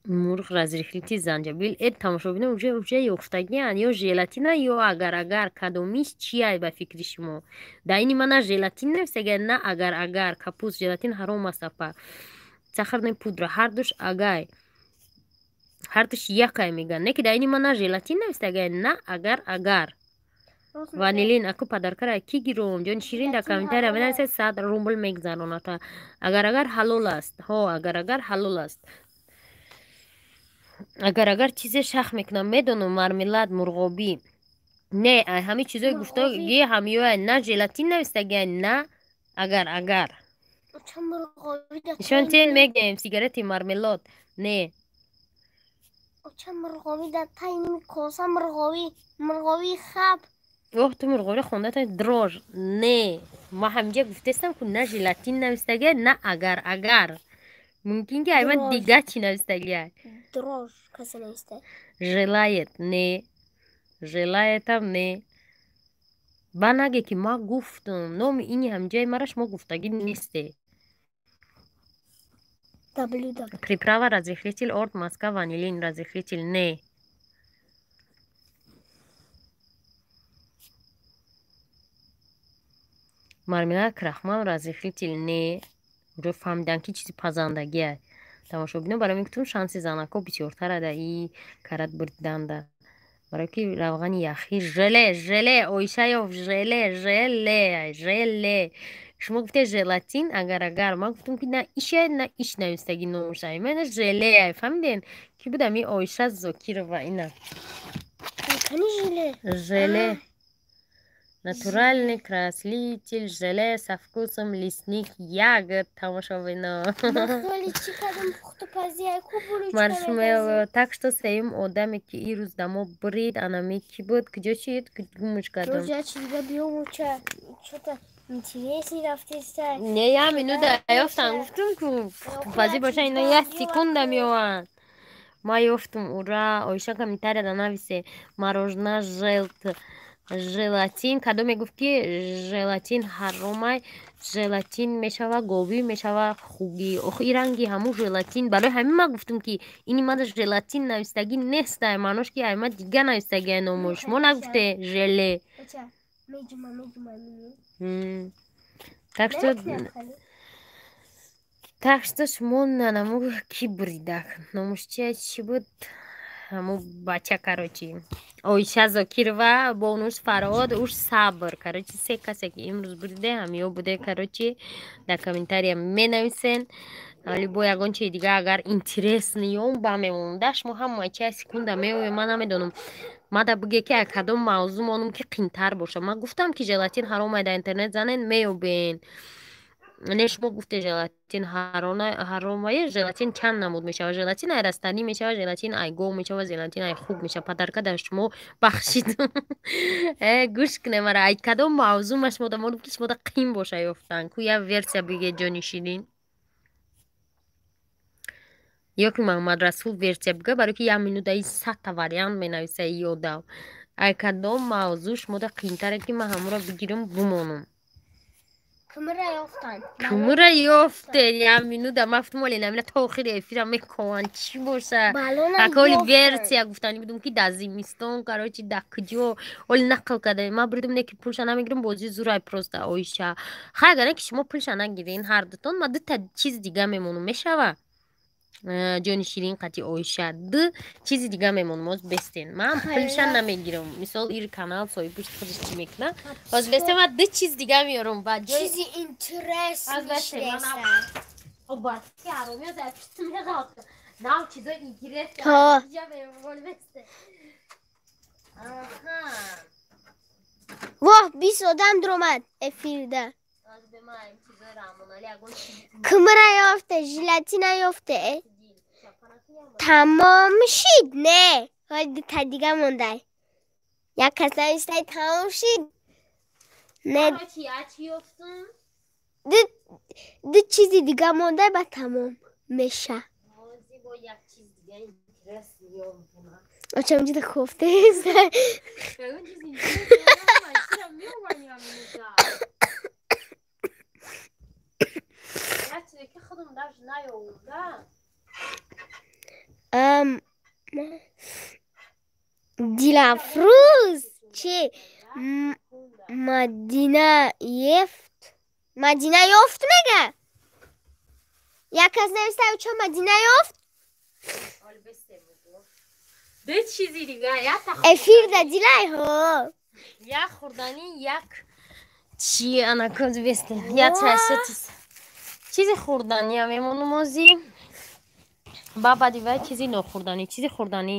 мурғ, разрыхлитель, занҷабил. Э, тамошобино, уже ёфтагианд, ё желатина, ё агар агар, кадомиш чиай ба фикри шумо? Дар ини ман на желатин нависага, на агар агар. Капуст, желатин ҳаром аст, апа. Сахарная пудра, ҳардуш агай, ҳардуш якай мегӯянд, не ки дар ини ман на желатин нависага, на агар агар. Ванилин, аку подаркара ки гиром? Ҷони ширин, дар комментария менависед, 100 рубл мегзароната. Агар агар ҳалол аст, ҳо, агар агар ҳалол аст. Агар агар чизе шах мекунам, медонам. Мармелад, мурғобӣ не, ҳамин чизои гуфтоги ҳамиёя, на желатин навистагия, на агар агар. Нишон тен, мегӯем. Сигарети, мармелод не. Коса, мурғовӣ, мурғовӣ хаб. Оҳ, ту мурғовӣ хондата. Дрожжи не. Ма ҳаминҷа гуфтестам, ку на желатин навистагия, на агар агар. Мумкин ки айман дига чӣ навистагия. Дрожжи касе нависта. Желает не, желаетам не. Ба наге, ки ма гуфтум номи ини ҳамҷои мара шумо гуфтагӣ несте. Приправа, разрыхлитель, орд, маска, ванилин, разрыхлитель не. Мармелад, крахмал, разрыхлитель не. Уже фаҳмидан, ки чизи пазандагия, тамошобино. Барои мегуфтум, шанси занако бисёртара да и карат бурданда, барои ки равғани яхӣ, желе, желе, Оишаёв, желе, желе, желе. Шумо гуфте желатин, агар агар, ман гуфтум, ки на иша, на иш навистаги номуша, мана желе. Фаҳмиден, ки будам и Оиша Зокирова ина. Желе, натуральный краситель, желе со вкусом лесных ягод, тамошобино. Маршмеллоу. Так что сеюм одаме, ки ирӯз дамо бурид, анами ки буд, куҷо шид, гумуш кардам. Интересный рафтеста. Не, я минута ёфтам, гуфтум ку пухтупазӣ боша, ино як секунда меоянд. Ма ёфтум, ура! Оиша, комментарияда нависе: мороженое желт желатин кадом мегуфт, ки желатин ҳаромай? Желатин мешава говӣ, мешава хугӣ. Ох, и ранги ҳамун желатин. Барои ҳамин ма гуфтум, ки ини мада желатин навистагӣ нестай, маънош ки ай ма дига навистагиай номуш. Мо нагуфте желе. Так что шумо нанаму ки буридак, номуш чи чӣ буд ҳаму бача? Короче, Оиша Зокирова, бонус Фарҳод, уш Сабр. Короче, се касе ки имрӯз буриде, ҳамиё буде. Короче, дар комментария менависен. Либо ягон чизи дига агар интересный ё ба мемонда, шумо ҳамаи чи секунда меоем. Ман намедонам, мада биге, ки кадом мавзӯъ монум, ки қинтар боша. Ман гуфтам, ки желатин ҳаромай, дар интернет занен, меёбен. Не, шумо гуфте, желатин ҳаромае. Желатин чанд намуд мешава? Желатин ай растанӣ мешава, желатин ай гов мешава, желатин ай хук мешава. Подарка дар шумо бахшид. Гӯш куне мара, ай кадом мавзӯъ ма шумо дамонум, ки шумода қин боша ёфтан? Ку я версия биге, ҷони ширин, ё ки Маҳамадрасул версия бига, барои ки як минута и садта вариант менависа. Ёдав, ай кадом мавзӯъ шумода қинтаре, ки ман ҳамонро бигирам, бумонам? Кумра ёфтан. Кумра ёфтен. Як минута ман гуфтам, оле намина то охири эфира мекованд, чӣ боша? Аколи версия гуфтани будум, ки дар зимистон, короче, дар куҷо оли нақл карда ман буридум. Не, ки пулша намегирам, бозӣ зурай просто. Оиша, хай, агар ки шумо пулша нагирен ҳардутон, ман дута чизи дига мемонам, мешава? Ҷони ширин қати Оиша ду чизи дига мемонам. Оз бестен, ман пулша намегирам. Мисол, ир канал соҳибиш худаш чӣ мекуна. Оз бестен, ман ду чиз дига меёрам ба ҷои чизи интерес. Нав чизои интерес. Ҳо. Аҳа. Воҳ, 20 одам дуромад эфирда. Кумра ёфте, желатина ёфте, тамом шид. Не, ҳоли дута дига мондай. Як кас навистай, тамом шид. Не, ду чизи дига мондай, ба тамом меша. Очам ҷида кофтест. Худам даже наёвда. Дилафрӯз чи Мадина ефт, Мадина ёфт мега. Як кас нависта, чо Мадина ёфт. Ду чизи дига. Эфир да дилай ҳо. Як хӯрданӣ, як чи анакоз бесте, як чизи хӯрданӣ мемонум озӣ, ба баъди вай чизи нохӯрданӣ. Чизи хӯрданӣ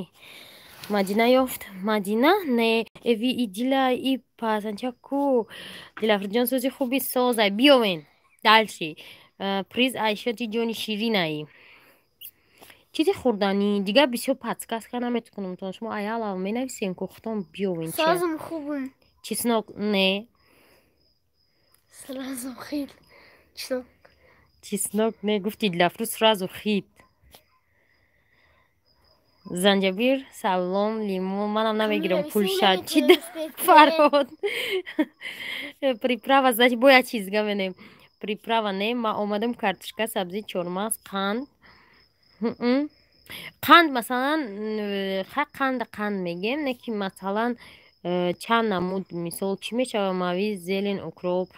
Мадина ёфт. Мадина не, эви и дила и пасанча ку. Дилафрӯзҷон, сӯзи хуби созай, биёвен. Дальше приз айшоти ҷони ширинаи. Чизи хӯрданӣ дигар бисёр подсказка наметкунам то шумо аялав менависем ку, худтон биёвен. Созум хубум. Чеснок не. Сразу хит. Чеснок. Чеснок не, гуфти Дилафрӯз, сразу хит. Занҷабир, салом, лимон. Манам намегирам пулша. Чи Фарҳод? Приправа, значит, бояд чиз дига менем. Приправа не, ма омадам. Картошка, сабзи, чормағз, қанд. Қанд масалан, ха, қанд, қанд мегем, не ки масалан чанд намуд, мисол, чӣ мешава? Мавиз, зелень, укроп.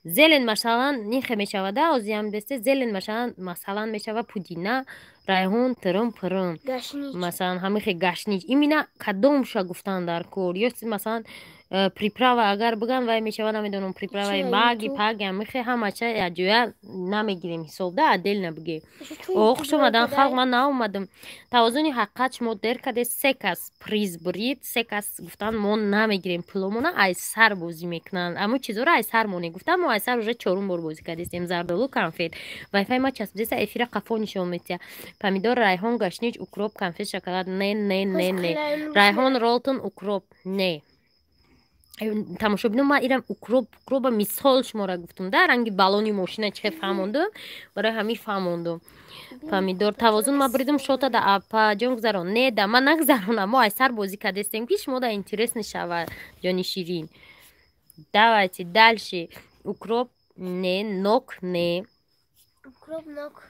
Зелень масалан нихе мешавада, озиам бесте. Зелень масалан мешава пудина, райҳон, тирим пирим, масалан ҳамихе гашнич. Имина кадомша гуфтан дар кор? Ё масалан приправа агар бигам, вай мешава, намедонам, приправаи маги паги, ҳамихе ҳамача якҷоя намегирем ҳисоб да, отдельно бигем. О, хуш омадан, халқ, ман наомадам. Тавозуни ҳақиқат, шумо дер каде. Се кас приз бурид, се кас гуфтан, мо намегирем пуломона, ай сар бозӣ мекунанд. Аммо чизоро ай сар моне гуфтан, мо ай сар уже чорум бор бозӣ кардистем. Зардолу, конфет, вайфай ма часпидеса, эфира қафо нишон метия. Помидор, райҳон, гашнич, укроп, конфет, шоколад. Не, не, не, не. Райҳон, ролтон, укроп не. Тамошобино, ман ирам укроп, укроба мисол шуморо гуфтум, да, ранги балони мошина чӣ фаҳмондум, барои ҳамин фаҳмондум. Помидор тавозун ма бридум шота да апаҷон гузарон. Не, да ман нагузаронам, мо ай сар бозӣ кардестем, ки шумо да интерес нешава, ҷони ширин. Давайте дальше. Укроп не, нок не. Укроп, нок.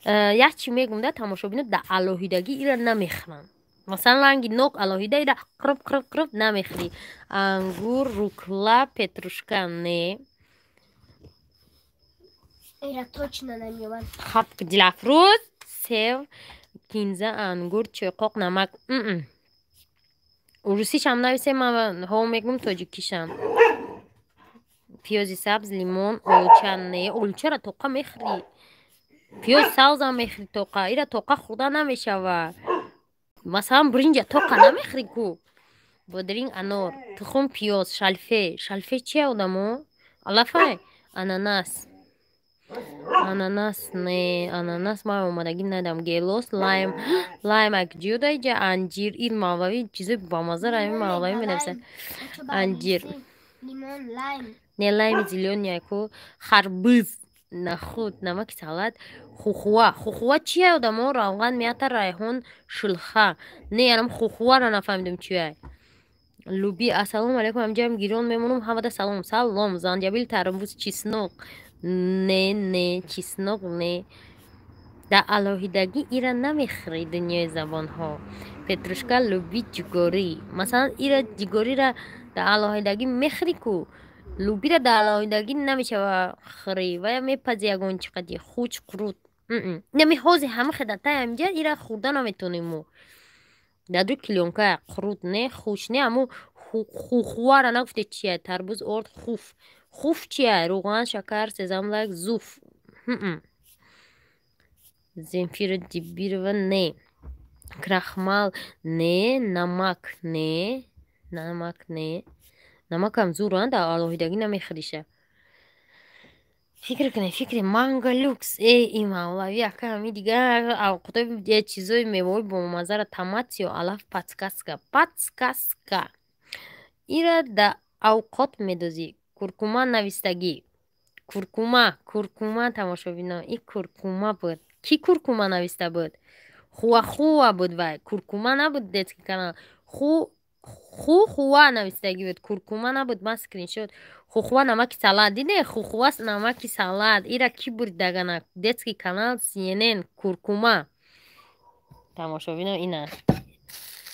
Як чӣ мегум, да, тамошобино, да алоҳидагӣ ира намехӯранд. Масалан, ранги нок алоҳида ира қирб қирб қирб намехӯрӣ. Ангур, рукола, петрушка не. Ира точно намеёбам. Хаб, Дилафрӯз, сев, кинза, ангур, чойқоқ, намак. Урусишам нависем, ман ҳо мегум, тоҷикишам. Пиёзи сабз, лимон, олуча не. Олучара тоқа мехӯрӣ, пиёз сабзам мехӯрӣ тоқа. Ира тоқа хӯрда намешавад. Масалан, бринҷа тоқа намехӯрӣ ку. Бодринг, анор, тухм, пиёз, шалфе. Шалфе чия, одамо? Алафай. Ананас, ананас не, ананас ман омадагӣ надам. Гелос, лайм, лайм ак ҷиёда иҷа. Анҷир, ин мавлавӣ чизои бамаззара, ин мавлавӣ менависад. Анҷир не, лайми зелёный ку. Харбыз, нахуд, намаки салат, хухуа. Хухуа чия, одамо? Равған, мята, райҳон, шулха не. Янам хухуара нафаҳмидем чия. Луби, ассалому алайкум, амҷаам гирон мемонам, ҳамада салом. Салом. Занҷабил, тарбуз, чеснок не, не, чеснок не, дар алоҳидагӣ ира намехӯрӣ. Дунёи забонҳо: петрушка, луби, ҷугорӣ. Масалан, ира ҷугориро дар алоҳидагӣ мехӯрӣ ку, лубира дар алоҳидагӣ намешава хӯрӣ, вая мепази ягон чӣ қади. Хуч, қурут нами ҳози ҳама хедатай амҷа ира хӯрда наметонем мо. Даду клеёнка, қурут не, хуч не. Аммо хухуара нагуфте чия. Тарбуз, орд, хуф. Хуф чия? Рӯған, шакар, сезамлак, зуф. Земфира Дибирова не, крахмал не, намак не, намак не. Намакам зуранд, дар алоҳидагӣ намехӯриша. Фикр кунед, фикри манго люкс э и мавлавӣ ака, ҳами дигар авқотои чизои меваҳои бомаззара. Томатио, алаф. Подсказка, подсказка: ира да авқот медозӣ. Куркума навистагӣ, куркума, куркума. Тамошобино, и куркума буд. Кӣ куркума нависта буд? Хуахуа буд, вай куркума набуд. Детский канал ху ху хуа навистагӣ буд, куркума набуд. Ман скриншот. Хухуа намаки салат диде, хухуа намаки салат. Ира кӣ бурд дагана? Детский канал CNN, куркума. Тамошобино, ина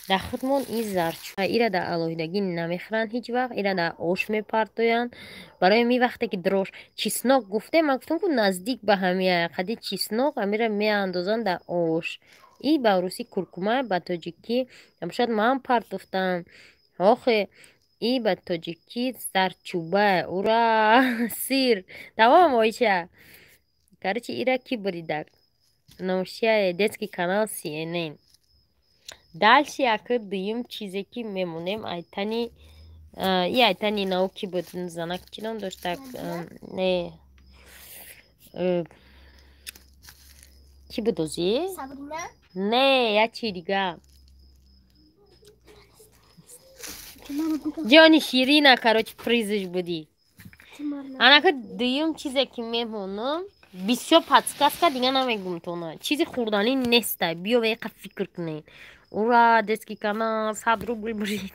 дар худмон и зарчу ира дар алоҳидагӣ намехӯранд ҳеҷ вақт, ира дар ош мепартоянд. Барои ми вақте ки дрош чеснок гуфтем, ман гуфтам ку наздик ба ҳамия қади чеснок, ҳамира меандозанд дар ош. И ба русӣ куркума, ба тоҷикӣ шояд ман партофтам охе. И ба тоҷикӣ зарчуба. Ура, сир тамом. Оиша, короче, ира кӣ буридак? Ношияе детский канал CNN. Дальше ака дуюм чизе ки мемонем, айтани и айтани науки буд. Занак чӣ ном дошт? Так, не, кӣ буд ози? Не, як чи дига, ҷони ширина. Короче, призш будӣ. Анака дуюм чизе ки мемонам, бисёр подсказка дига намегум тона. Чизи хӯрданӣ неста, биё яқа фикр кунед. Ура, детский канал 100 рубл бурид.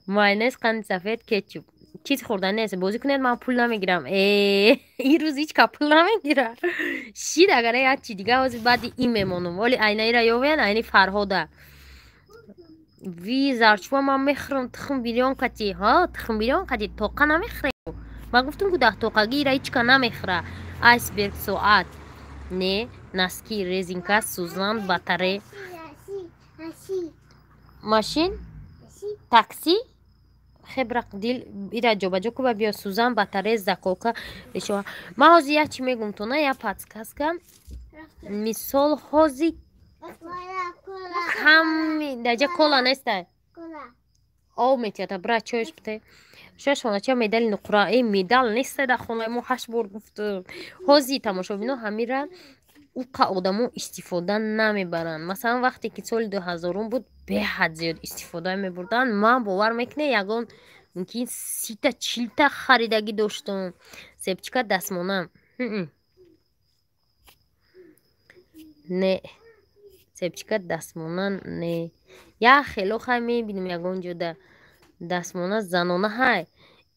Майонез, қанди сафед, кетчуп. Чизи хӯрданӣ нест, бозӣ кунед, ман пул намегирам. Э, ин рӯз ҳеҷ ка пул намегира шид. Агар як чи дига ҳозир баъди ин мемонам, вале айнаира ёвеян, айни Фарҳода. Ви зарчуба ман мехӯрам, тухм бирён кати. Ҳа, тухм бирён кати тоқа намехӯрем. Ман гуфтам ку даҳ тоқагӣ ира ҳеҷ ка намехӯра. Айсберг, соат не, носки, резинка, сӯзан, батаре, машин, такси. Хебрақ дил ира ҷобаҷо куба биё. Сӯзан, батаре, заколка. Ман ҳозир як чи мегум тона, як подсказка. Мисол, ҳозир ками даҷа кола нестай, об метиҳад, бра чойш бите. Шояд хонача медали нуқра. Э, медал нестай дар хонаи мо, ҳашт бор гуфтум. Ҳозир, тамошобино, ҳамира. Уқа одамо истифода намебаранд. Масалан, вақте ки соли 2000 буд, беҳад зиёд истифода мебурданд. Ман бовар мекунед, ягон мумкин 30-та 40-та харидагӣ доштам. Сепчика дастмона. Не, сепчика дастмона не. Як хело хай мебинем ягон ҷода дастмона занона ҳай.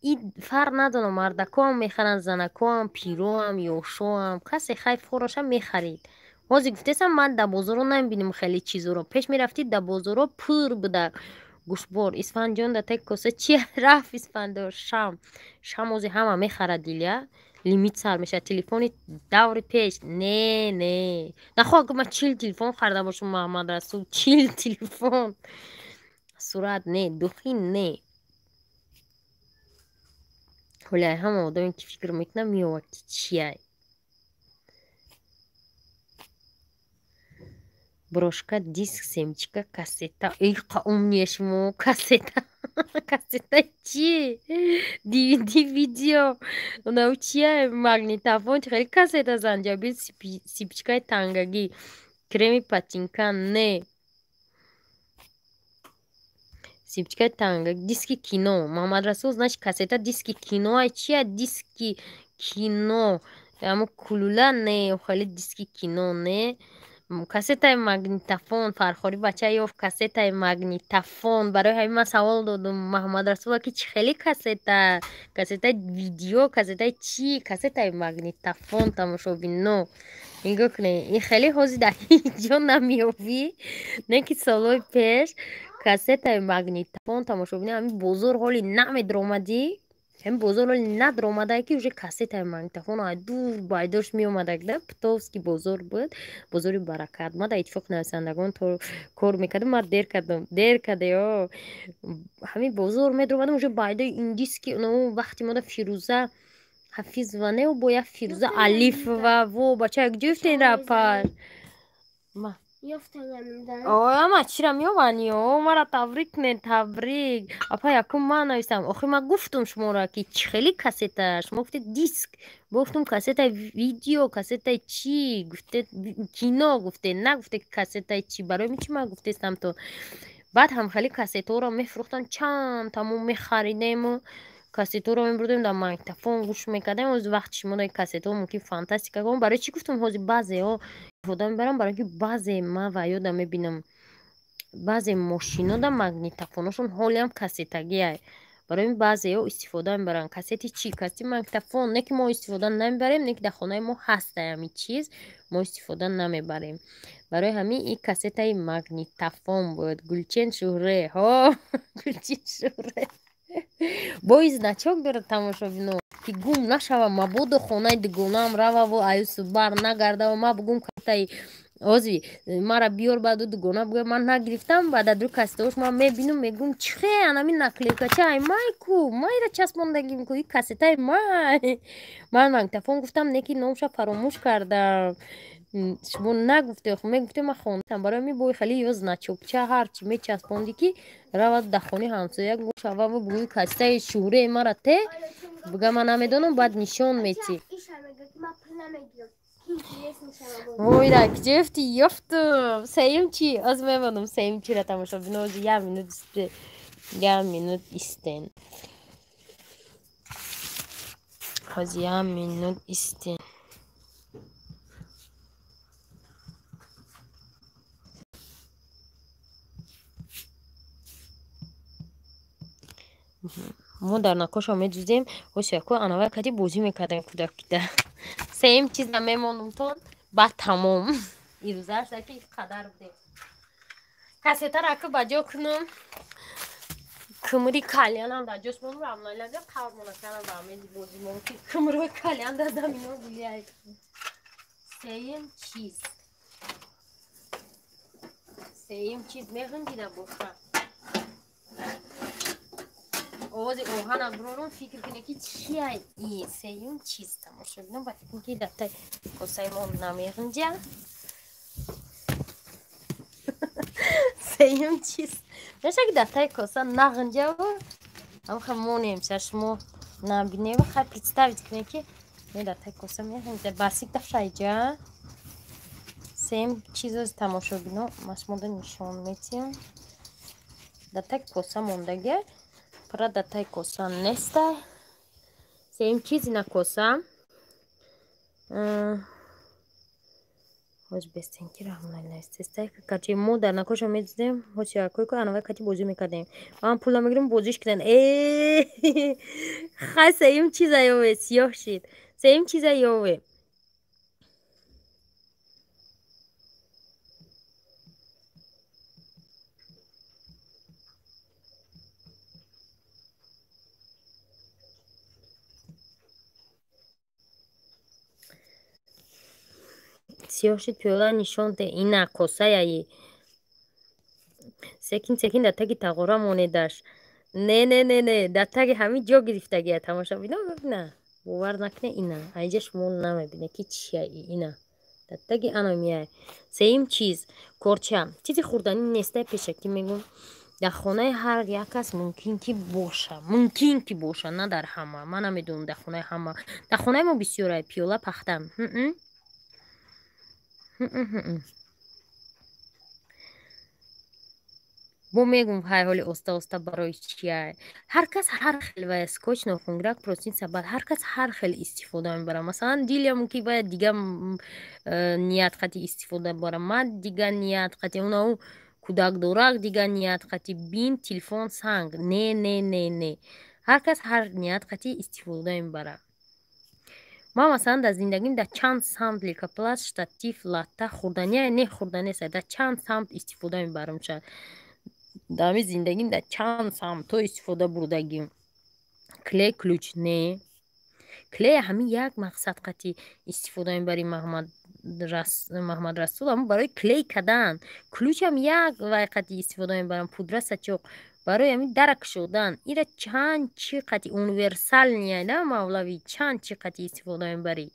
И фарқ надорам, мардакоам мехаранд, занакоам, пироам, ёшоам, касе хай фороша мехарид. Ҳозир гуфтесам, ман дар бозоро намебинем хеле чизоро. Пеш мерафтӣ, дар бозоро пур буда гӯштбор. Исфандҷон да тег коса чи рафт Исфандор? Шам. Шам ҳозир ҳама мехарад, дилия. Лимит сар мешавад. Телефони даври пеш. Не, не. Нахоҳ ки ман 40 телефон харида бошам, Муҳаммад Расул, 40 телефон. Сурат не, духи не. Ҳоли ҳама одаме ки фикр мекунам меёвад ки чияй. Брошка, диск, семечка, кассета. Иқа умния шумо, кассета. Кассета чи? DVD, видео. Онав чия? Магнитофон, хеле кассета, занҷабил, сипчикаи тангагӣ, креми патинка, не. Сипчикаи танга, диски кино. Муҳаммад Расул, значит, кассета диски кино. Ай чия диски кино? Амо кулула не, хеле диски кино не. Кассетаи магнитофон, Фархорӣ бача ёфт кассетаи магнитофон. Барои ҳамин ман савол додум Муҳаммад Расула, ки чӣ хеле кассета? Кассетаи видео, кассетаи чӣ? Кассетаи магнитофон, тамошобино. Нигоҳ кунед, ин хеле ҳозир дар ҳеҷ ҷо намеёбӣ, не ки солҳои пеш кассетаи магнитофон, тамошобино, ҳамин бозор ҳоли намедромадӣ, ҳамин бозор ҳоли надромадае ки уже кассетаи магнитофон ай дур байдош меомадак да. Птовский бозор буд, бозори Баракат. Ман дар Иттифоқи нависандагон кор мекардам, ман дер кардам, дер карде. Ҳамин бозор медромадам, уже байдои индиски вақти мода Фирӯза Ҳафизова не, бо як Фирӯза Алифова. Во, бача, як ҷо ёфтен рапар. Ама чира меёвани? О, мара табрик кунед, табрик. Апа, якум ман навистам. Охир ман гуфтум шуморо, ки чӣ хеле кассета, шумо гуфтед диск. Гуфтум кассетаи видео, кассетаи чӣ? Гуфтед кино, гуфтед, нагуфтед кассетаи чӣ. Барои чӣ ман гуфтестам то. Баъд ҳам хеле кассетаҳоро мефурӯхтанд, чанд тамом мехаридему кассетаҳоро мебурдем, дар магнитофон гӯш мекардем. Ҳозир вақти шумо дар кассетаҳо мумкин фантастика. Барои чӣ гуфтум ҳозир баъзеҳо истифода мебарам? Барои ки баъзе ман ва ёдам мебинам, баъзе мошинода магнитофоношон ҳолиам кассетагиай. Барои ин баъзеҳо истифода мебаранд. Кассети чӣ? Кассети магнитофон. Не ки мо истифода намебарем, не ки дар хонаи мо ҳаста ҳамин чиз, мо истифода намебарем. Барои ҳамин ин кассетаи магнитофон буд. Гулчен Шӯҳре, ҳо, Гулчин Шӯҳре. Бои значок дорад, тамошобино, ки гум нашава, мабодо хонаи дугонаам рававу аюсу бар нагардаву ма бугум кассетаи ҳозир мара биёр, баъду дугона бугӯя ман нагирифтам, баъд адру кассетаош ман мебинам, мегӯм чихе анами наклейкача ай май ку, майра часпондагим ку, и кассетаи май. Ман магнитофон гуфтам, не ки номша фаромӯш кардам. Шумо нагуфте, мегуфте ман хондам. Барои ҳамин бои хеле ё значокча ҳарчи мечаспондӣ, ки равад дар хонаи ҳамсоя гум шававу бугӯи кассетаи Шӯҳраи мара те, буга ман намедонам, баъд нишон метӣ. Войра, куҷо ёфтӣ? Ёфтум. Сеюм чӣ? Оз мемонам сеюм чиро, тамошобино, ози як минут, як минут истен. Ҳозир як минут истен. Мо дар накошо медузем, ҳосияко анавай кади бозӣ мекардем кӯдакида. Сеюм чиза мемонумтон, баъд тамом. Ирӯзааш ки қадар будем. Кассетаро ака ба ҷо кунам. Кумри кальянам дар ҷош монум, рамлайлага қаврмона кардам ба ҳамин бозимон, ки кумрои кальян дар замино гулияй. Сеюм чиз. Сеюм чиз меғинҷида боша. Овози оҳана бурорум, фикр кунед, ки чия и сеюм чиз, тамошобино, ба фикр ки дафтаи косаи мо намеғинҷа. Сеюм чиз меша ки дафтаи коса нағинҷаву ҳамха монем, шумо набиневу хай представить кунед, ки не дафтаи коса меғинҷа. Барсик дафшайҷа. Сеюм чизози тамошобино машмода нишон метиҳам. Дар таги коса мондагия, пара дар таги коса нестай. Сеюм чиз ина коса. Ҳоҷ бестенки раҳмалайстестай. Качи мо дар накоша медидем, ҳоҷ якой ко анавай кати бозӣ мекардем. Ман пула мегирем, бозиш кунен. Э, хай, сеюм чиза ёве, сиёҳ шид. Сеюм чиза ёве. Сиёҳ шид, пиёла нишон де. Ина косаяи. Секин секин дар таги тағора монедаш. Не, не, не, не, дар таги ҳамин ҷо гирифтагия, тамошобино бибина. Бовар накунед, ина. Айҷа шумо намебинед ки чия ина. Дар таги ано мияй. Сеюм чиз корча. Чизи хӯрданӣ нестай, пешакӣ мегӯм. Дар хонаи ҳар як кас мумкин ки боша, мумкин ки боша, на дар ҳама. Ман намедонам дар хонаи ҳама. Дар хонаи мо бисёрай пиёла пахта. Бо мегум ҳай ҳоли оста оста барои чия. Ҳар кас ҳар хел вая скотч, нохунгирак, простынь, сабад, ҳар кас ҳар хел истифода мебарад. Масалан, Дилия мумкин бояд дига ният қати истифода барад, ман дига ният қати, унау кӯдакдорак дига ният қати, бин, телефон, санг. Не, не, не, не. Ҳар кас ҳар ният қати истифода мебарад. Ман масалан дар зиндагим дар чанд самт лейкопласт, штатив, латта, хӯрдания не, хӯрданест, дар чанд самт истифода мебарам шояд. Дар ҳамин зиндагим дар чанд самтҳо истифода бурдагим. Клей, ключ не. Клей ҳамин як мақсад қати истифода мебарӣ, Маҳмадрасул, ҳамн барои клей кардан. Ключам як вай қати истифода мебарам, пудра, сачоқ барои ҳамин дара кушодан. Ира чанд чи қати универсальный да, мавлавӣ, чанд чи қати истифода мебарӣ.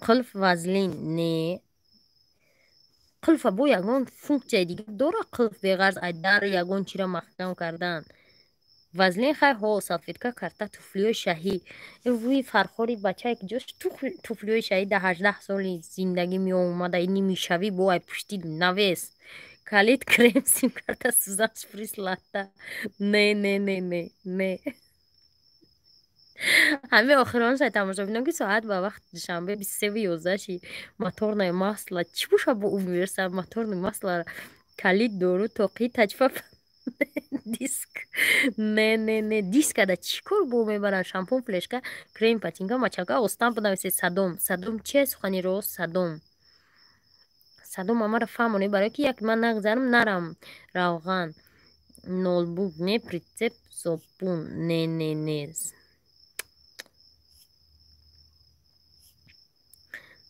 Қулф, вазлин не. Қулфа бо ягон функсияи дига дора қулф беғарз ай дар ягон чиро маҳкам кардан. Вазлин хай ҳо, салфетка, карта, туфлиҳои шаҳӣ. Вуи фархори бачае ки ҷош туфлиҳои шаҳӣ дар 18 соли зиндагӣ меомада, нимишавӣ бо ай пушти навес. Калид, крем, симкарта, сӯзан, шприц, латта. Не, не, не, не, не. Ҳамин охирон шай, тамошобинон, ки соат ба вақти душанбе 23:11 ши. Моторное масло чӣ боша бо универсал моторное масло? Калид, дору, тоқӣ, таҷфа, диск. Не, не, не, дискада чӣ кор бо мебаранд? Шампун, флешка, крем, патинка, мочалка, остан бинависед. Садом, садом чия, сухани рост, садом. Садом амаро фаҳмонед, барое ки як ман нагзарам нарам. Равған, ноутбук не, прицеп, собун не, не, не.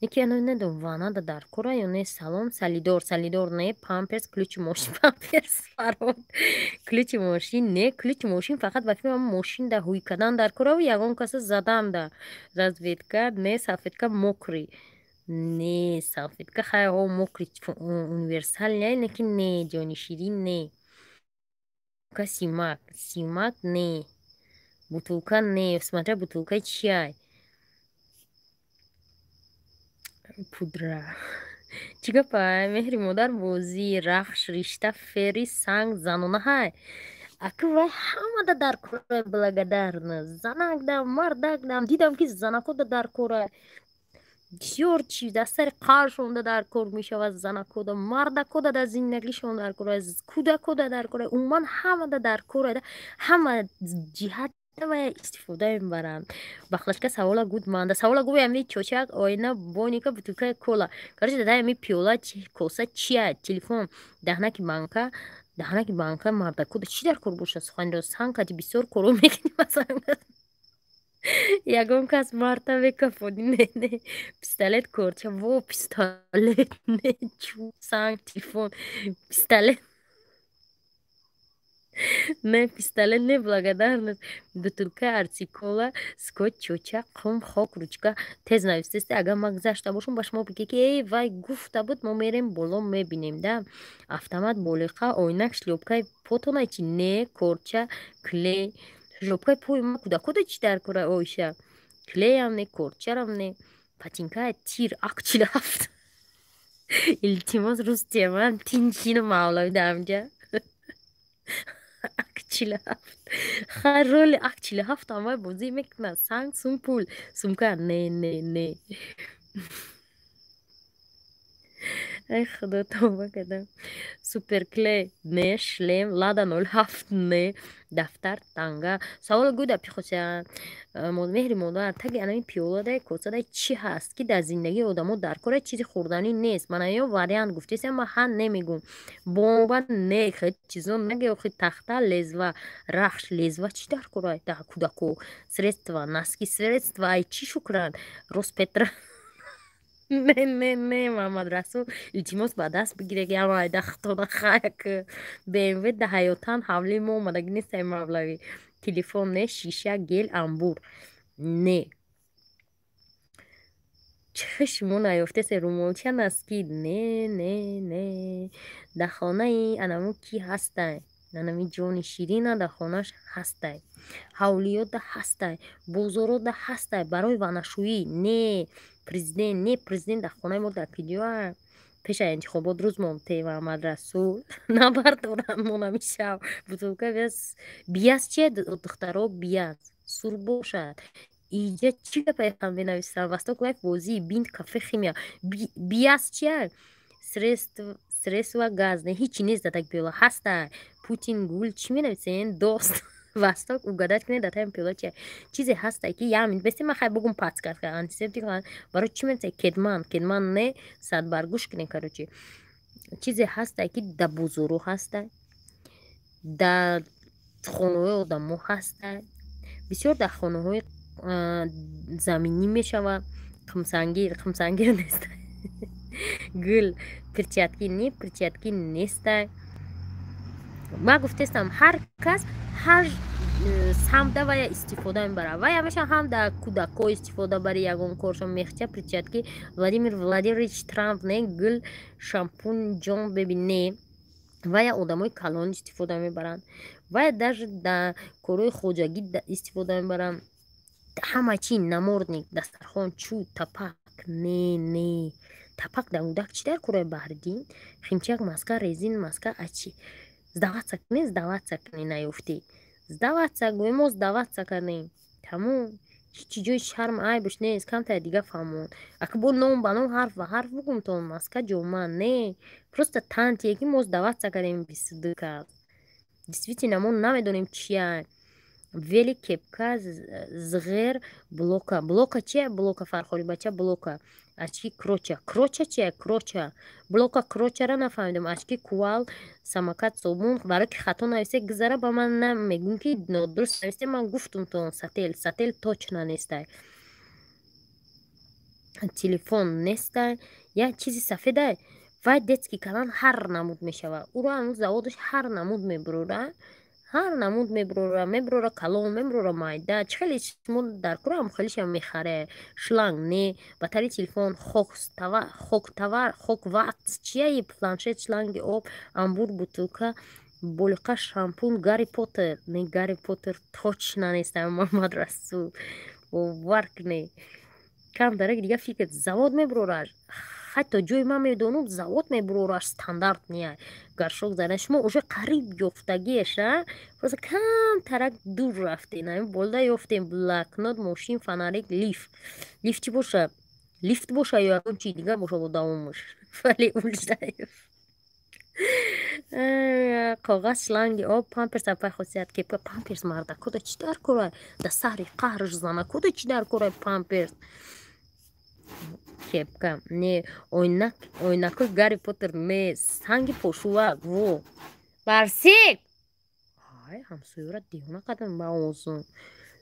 Яке ано надонам ванада дар кора ё не. Салом, салидор, салидор не, памперс, ключи мошин, памперс, фарод, ключи мошин не, ключи мошин фақат ба филм мошин да ҳуй кардан дар кораву ягон каса задан да. Разведка не, салфетка мокрый не, салфетка хай ҳо мокрый универсал не, лекин не, ҷони ширин не. Симак, симак не, бутылка не, смотря бутылкаи чиай. Пудра. Чӣ гапай? Меҳри модар, бозӣ, рахш, ришта, фери, санг, занона ҳай. Аку вай ҳамада дар кора, благодарна. Занакдам, мардакдам, дидам ки занакода дар кора. Бисёр чи дар сари қаршонда дар кор мешавад занакода, мардакода дар зиндагишон дар кора, кӯдакода дар кора, умуман ҳамада дар кора, ҳама ҷиҳат вая истифода мебаранд. Бахлашка савола гуд манда. Савола гӯй ами чочак, оина, боника, бутылкаи кола. Короче, дадай ами пиёла, коса чия, телефон, даҳнаки банка, даҳнаки банка мардакода чӣ дар кор бошад, сухани рост, санг кати бисёр коро мекунӣ, масалан. Ягон кас марта мекафони, не, не. Пистолет, корча, во, пистолет, не, чӯб, санг, телефон, пистолет. Не, пистолет не, благодарность. Бутылка арсикола, скотч, чоча, қум, хок, ручка. Тез нависест, агар ман гузашта бошам, ба шумо бигӯ ки эй вай гуфта буд, мо мерем боло мебинем да. Автомат, болиқа, ойнак, шлёпкаи потона чи не, корча, клей. Шлёпкаи пои ма кӯдакода чӣ дар кора, Оиша? Клеям не, корчарам не. Патинка, тир, ак 47. Илтимос, рӯз теман тинчину мавлавӣ дамҷа. Ак 47. Хай, роли ак 47 амай бозӣ мекунад. Санг, сум, пул, сумка, не, не, не. Ай худо, тавба кардам. Суперклей не, шлем, лада 07 не, дафтар, танга. Савол гӯда пихося меҳри модар, таги анами пиёладай косадай чӣ ҳаст, ки дар зиндагии одамо дар кора чизи хӯрданӣ нест? Мана ё вариант гуфтесям, ман ҳа немегӯм. Бомба не, хел чизо наге охи. Тахта, лезва, рахш, лезва чӣ дар кора дар кӯдако? Средства, носки, средства ай чӣ шукранд? Роспетра не, не, не. Маҳамадрасул, илтимос, ба даст бигире, ки ама айда хатона хаяк. БМВ да ҳаётан ҳавлии мо омадагӣ нестай, мавлавӣ. Телефон не, шиша, гел, амбур не. Чӣ шумо наёфтесе? Румолча, носки не, не, не. Дар хонаи анамо ки ҳастай? Анами ҷони ширина дар хонааш ҳастай, ҳавлиёда ҳастай, бозорода ҳастай, барои ванашӯӣ не, президент не, президент дар хонаи мо дар киҷоа? Пеша интихобот рӯз монте, Маҳамадрасул, набардоранд монами шав. Бутылка, биас, биас чия, духтаро, биас сур бошад. Иҷа чӣ гапаехам менависам? Восток лайф, бозӣ, бинт, кафе, химия. Биас чия? Средства, газ не, ҳичи нест. Датак пиёла ҳаста. Путин, гул, чӣ менависен? Дост восток, угадать кунед, датаем пиёла чия. Чизе ҳаста, ки як минут бесе, ман хай бугум. Подсказка, антисептик барои чӣ менависед? Кетман, кетман не, садбаргӯш кунед. Короче, чизе ҳаста, ки да бозоро ҳаста, дар хонаҳои одамо ҳаста, бисёр дар хонаҳои заминӣ мешавад. Қумсангир, қумсангир нест. Гул, перчатки не, перчатки неста. Ман гуфтестам, ҳар кас ҳар самта вая истифода мебарад. Вая меша ҳам дар кӯдакҳо истифода бари ягон коршон. Мехча, перчатки, Владимир Владимирович Трамп не, гул, шампун, ҷон беби не. Вая одамои калон истифода мебаранд, вая даже дар корҳои хоҷагӣ истифода мебаранд. Ҳама чи, намордник, дастархон, чӯ, тапак не, не. Тапак дар кӯдак чӣ дар кораи, Баҳриддин? Химчак, маска, резин, маска ачи. Сдаваться кунед, сдаваться кунед, наёфтӣ, сдаваться гӯем, мо сдаваться кардем, тамом. Ҳичи ҷои шарм, айбш нест. Камтар дига фаҳмон, ака, бо ном ба ном, ҳарф ба ҳарф бугумтон. Маска, ҷома не, просто тантие, ки мо сдаваться кардем. 22 кас. Действительно, мо намедонем чия. Вели, кепка, зғер, блока. Блока чия? Блока, фархори бача, блока. Очки, кроча. Кроча чия? Кроча, блока, крочара нафаҳмидам. Очки, кувал, самокат, собун. Барои ки хато нависе, гузара ба ман намегӯм, ки нодуруст нависе. Ман гуфтум тон. Сател, сател точно нестай. Телефон нестай. Як чизи сафедай, вай детский калан, ҳар намуд мешавад. Уро ҳанӯз заводаш ҳар намуд мебурора, ҳар намуд мебурора, мебурора калон, мебурора майда. Чӣ хеле шумо дар кураам хелишам мехаре. Шланг не, батареи телефон, хоктавар, хокват чияи, планшет, шланги об, амбур, бутылка, болиқа, шампун, Гарри Поттер не, Гарри Поттер точно нест. Муҳаммад Расул, бовар кунед, кам дарак дига фикр. Завод мебурораш, ҳатто ҷои ман медонам, завод мебурораш, стандарт не. Горшок зада, шумо уже қариб ёфтагиеша, просто кам тарак дур рафтем, болда ёфтем. Блокнот, мошин, фонарик, лифт. Лифт чӣ боша? Лифт боша ё ягон чи дига боша? Бо давомаш вале улждаев. Коғаз, шланги об, памперс, апай хосият, кепка. Памперс мардакода чӣ дар кора? Да саҳри қаҳрш занакода чӣ дар кора памперс? Кепка не, ойнак, ойнакои Гарри Поттер не, санги пошувак. Во, барсик, ай ҳамсоёра девона кардам ба озун.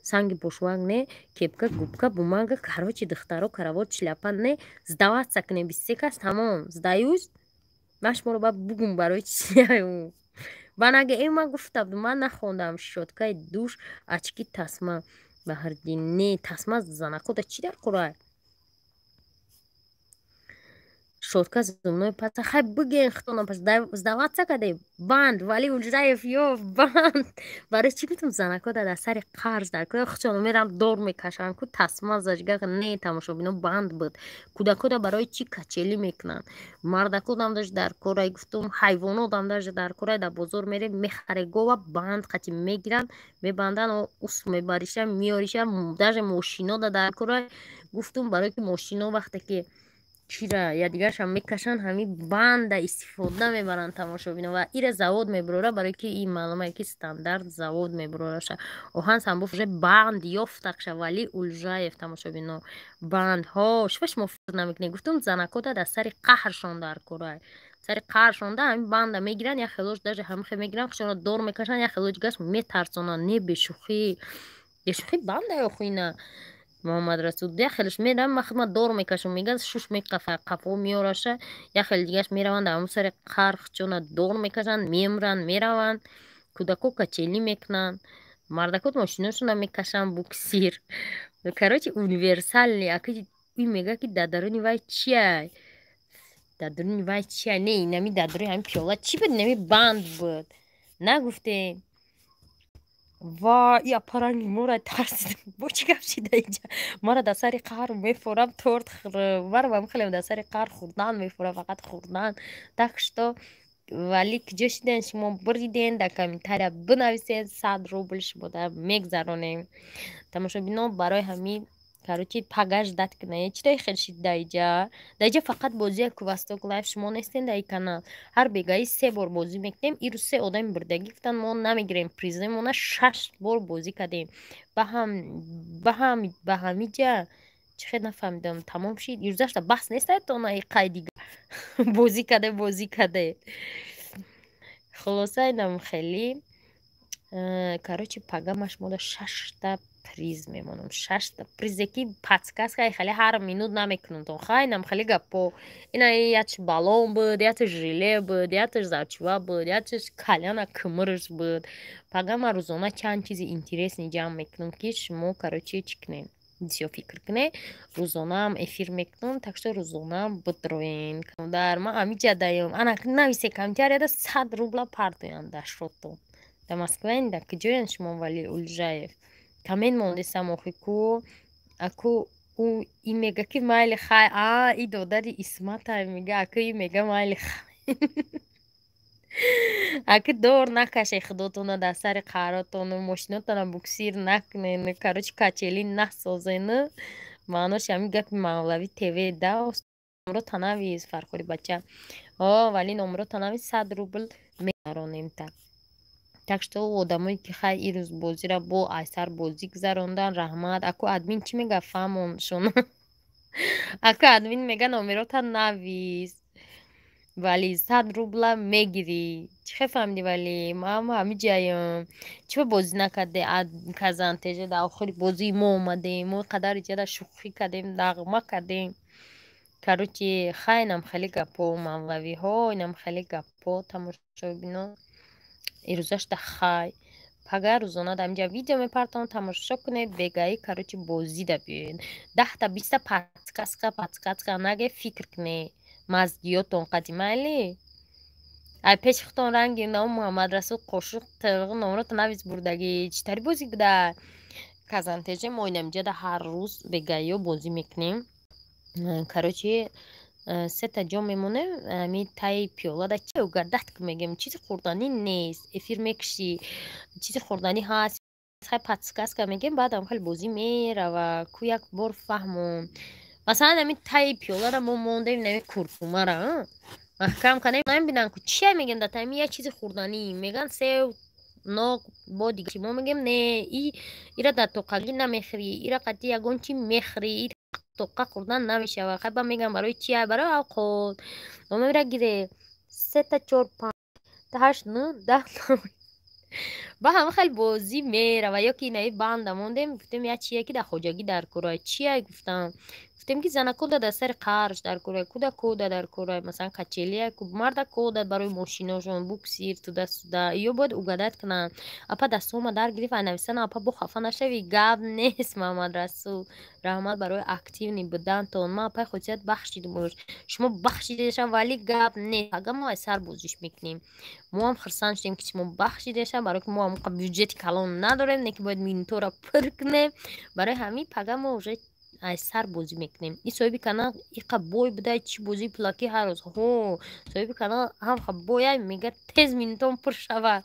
Санги пошувак не, кепка, губка, бумага. Короче, духтаро, каравот, шляпа не. Сдаваться кунем, 23 кас, тамом, сдаюсь. Ман шуморо ба бугум, барои чи банаге э ман гуфта будам, ман нахондам. Щёткаи душ, очки, тасма, Баҳриддин не. Тасма занакода чӣ дар кора? Щётка зубной паста. Хай, бигӯен хитонам, пас сдаваться каде. Банд Вали Улжаев ё банд. Барои чӣ гуфтам, занако дар сари қарз дар кӯ хучон мерам, дор мекашанд ку, тасма зажига не. Тамошобино, банд буд. Кӯдакода барои чӣ качели мекунанд? Мардакодам даже дар корай, гуфтум, ҳайвонотам даже дар корай. Дар бозор мерем, мехаре гова, банд қати мегиранд, мебанданд, ус мебариша, меориша. Даже мошинода дар корай, гуфтум, барое ки мошино вақте ки чира якдигаршам мекашанд, ҳамин банда истифода мебаранд, тамошобино. Ва ира завод мебурора, барое ки ин маълумае ки стандарт завод мебурораша. Оҳан самбоф уже банд ёфтакша. Вали Улжаев, тамошобино, бандҳо шуба шумо фикр намекунед. Гуфтум, занакода дар сари қаҳршон дар корай, сари қаҳршонда ҳамин банда мегиранд. Як хелош даже ҳамихе мегиранд, хушонро дор мекашанд, як хелош дигаш метарсонанд. Не, бешӯхӣ, бешӯхӣ, банда ёхуина Муҳаммадрасул, як хелеш мераванд, ман худма дор мекашам, меган, шуш меқафа, қафо меораша. Як хел дигаш мераванд, дар ҳамун сари қархчона дор мекашанд, мемранд, мераванд. Кӯдако качели мекунанд, мардако мошиношона мекашанд, буксир. Короче, универсальный. Аки ин мега, ки дар даруни вай чия, дар даруни вай чия? Не, инами дар даруни ҳамин пиёла чӣ буд? Инами банд буд, нагуфтем. Ва и апаранги мора тарсидам. Бо чӣ гап шида инҷа? Мара дар сари қаҳр мефорам торт, мара ба хеле дар сари қаҳр хӯрдан мефорам, фақат хӯрдан. Так что, вале куҷо шиден шумо, буриден, дар комментария бинависен, 100 рубл шумо да мегзаронем, тамошобино. Барои ҳамин, короче, пагаш дат кунед. Читай хел шид дар иҷа? Дар иҷа фақат бозия Кувасток лайф. Шумо нестен дар и канал. Ҳар бегаи се бор бозӣ мекунем. Ирӯз се одами бурдагӣ гуфтанд, мо намегирем приземона. Шаш бор бозӣ кардем. Ба ҳамиҷа чӣ хел нафаҳмидам, тамом шид. Ирӯзашта баҳс нестаетона қайди бозӣ каде, бозӣ каде. Хулоса, инам хеле. Короче, пага ма шумода шашта приз мемонам, шашта призе, ки подсказка хеле ҳар минут намекунам. Хайнам хеле гапо. Ина ячш баллон буд, ячш желе буд, ячш зарчува буд, ячш кальяна кмрш буд. Пага ма рӯзона чанд чизи интересный ҷамъ мекунам, ки шумо, короче, чӣ кунем, бисёр фикр кунед. Рӯзонаам эфир мекунам, так что рӯзонаам бидроен. Дар ма амиҷа даём, ана нависе комментарияда, 100 рубла партоянд дар шотон. Дар Москваен, дар куҷоян шумо? Вали Улжаев, коммент мондесам охи ку. Аку ӯ и мега, ки майли, хай. А и додари Исмата мега, аку и мега, майли, хай. Аки дор накаше худотона дар сари қаҳротону мошинотона буксир накунен, короче, качели насозен. Маънош ҳамин гапи Мавлави ТВ да. Номро танавиз, Фархори бача. О, вали, номро танавиз, 100 рубл меаронем. Так что одамое ки хай ирӯз бозира бо айсар бозӣ гузарондан, раҳмат. Аку админ чӣ мега, фаҳмоншон. Аку админ мега, номерота навис, вале 100 рубла мегирӣ. Чӣ хел фаҳмидӣ, вале? Ман ҳами ҷаём. Чӣ бозӣ накарде казантеже? Дар охири бозии мо омадем, мо қадар иҷада шӯхӣ кардем, нағма кардем. Короче, хай, инам хеле гапо, мавлавиҳо, инам хеле гапо, тамошобино. Ирӯзашта хай, пага рӯзона дар инҷа видео мепартонам, тамошо кунед. Бегаи, короче, бозида биёед. 10-та, 20-та подсказка, подсказка наге, фикр кунед, мазгиётон қади майли. Ай пеши худтон ранги нао Муҳаммадрасул қошуқ номрото навис, бурдагӣ. Чӣ тари бозӣ буда казантеже? Мо инамиҷада ҳар рӯз бегаиё бозӣ мекунем. Короче, сета ҷо мемонем, ами таи пиёлада чи угадать мегем. Чизи хӯрданӣ нест, эфир мекушӣ, чизи хӯрданӣ ҳаст, хай, подсказка мегем, баъдам хеле бозӣ мерава. Ку як бор фаҳмон, масалан, ами таи пиёлара мо мондем, нами куркумара маҳкам кардем, намебинам ку чия мегем. Дар таими як чизи хӯрданӣ меган, сев, нок, бо дига мо мегем, не, ира дар тоқагӣ намехӯрӣ, ира қатъи ягон чи мехӯрӣ, тоқа хӯрдан намешавад. Хай, ба мегам, барои чия? Барои авқот. Номера гире: сета, чор, панҷ, ҳашт, нӯ, 10. Ба ҳама хел бозӣ мерава. Ё ки инаи банда мондем, гуфтем, як чие ки дар хоҷагӣ дар кора чия, гуфтам. Гуфтем ки занако да дар сари қарш дар кора, кӯдако да дар кора, масалан качелия, мардако да барои мошиношон, буксир, туда-сюда. Ё бояд угадать кунанд. Апа дастҳома дар гирифт, ай нависана, апа бо хафа нашавӣ, гап нест, Муҳаммад Расул. Раҳмат барои активный будантон. Ман апаи хосият бахшидум. Шумо бахшидешам, вале гап нест. Ага мо ай сар бозиш мекунем. Мо ҳам хурсанд шудем, ки шумо бахшидешам, барои ки мо ҳам бюджети калон надорем, не ки бояд минутора пур кунем. Барои ҳамин пага мо уже ай сар бозӣ мекунем. И соҳиби канал иқа бой будай, чӣ бозии пулакӣ ҳар рӯз. Ҳо, соҳиби канал ҳам ха бояй, мега тез минутон пур шава.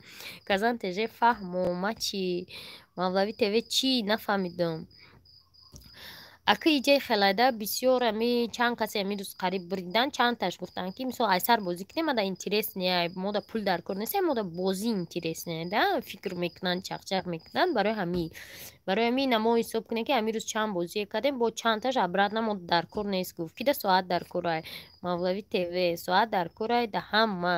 Казан ТЖ фаҳмо, ма чӣ? Мавлавӣ ТВ чӣ? Нафаҳмидам. Аки иҷаи хелайда бисёр ами чанд касе ами рӯз қариб буридан, чандташ гуфтанд, ки мисол ай сар бозӣ кунем, ада интересный, мода пул дар кор нест, мода бозӣ интересный да, фикр мекунанд, чақчақ мекунанд. Барои ҳамин мо ҳисоб кунем, ки ҳамин рӯз чанд бозие кардем, бо чандташ обратно мо дар кор нест гуфт. Кида соат дар корай? Мавлавӣ ТВ соат дар корай да ҳама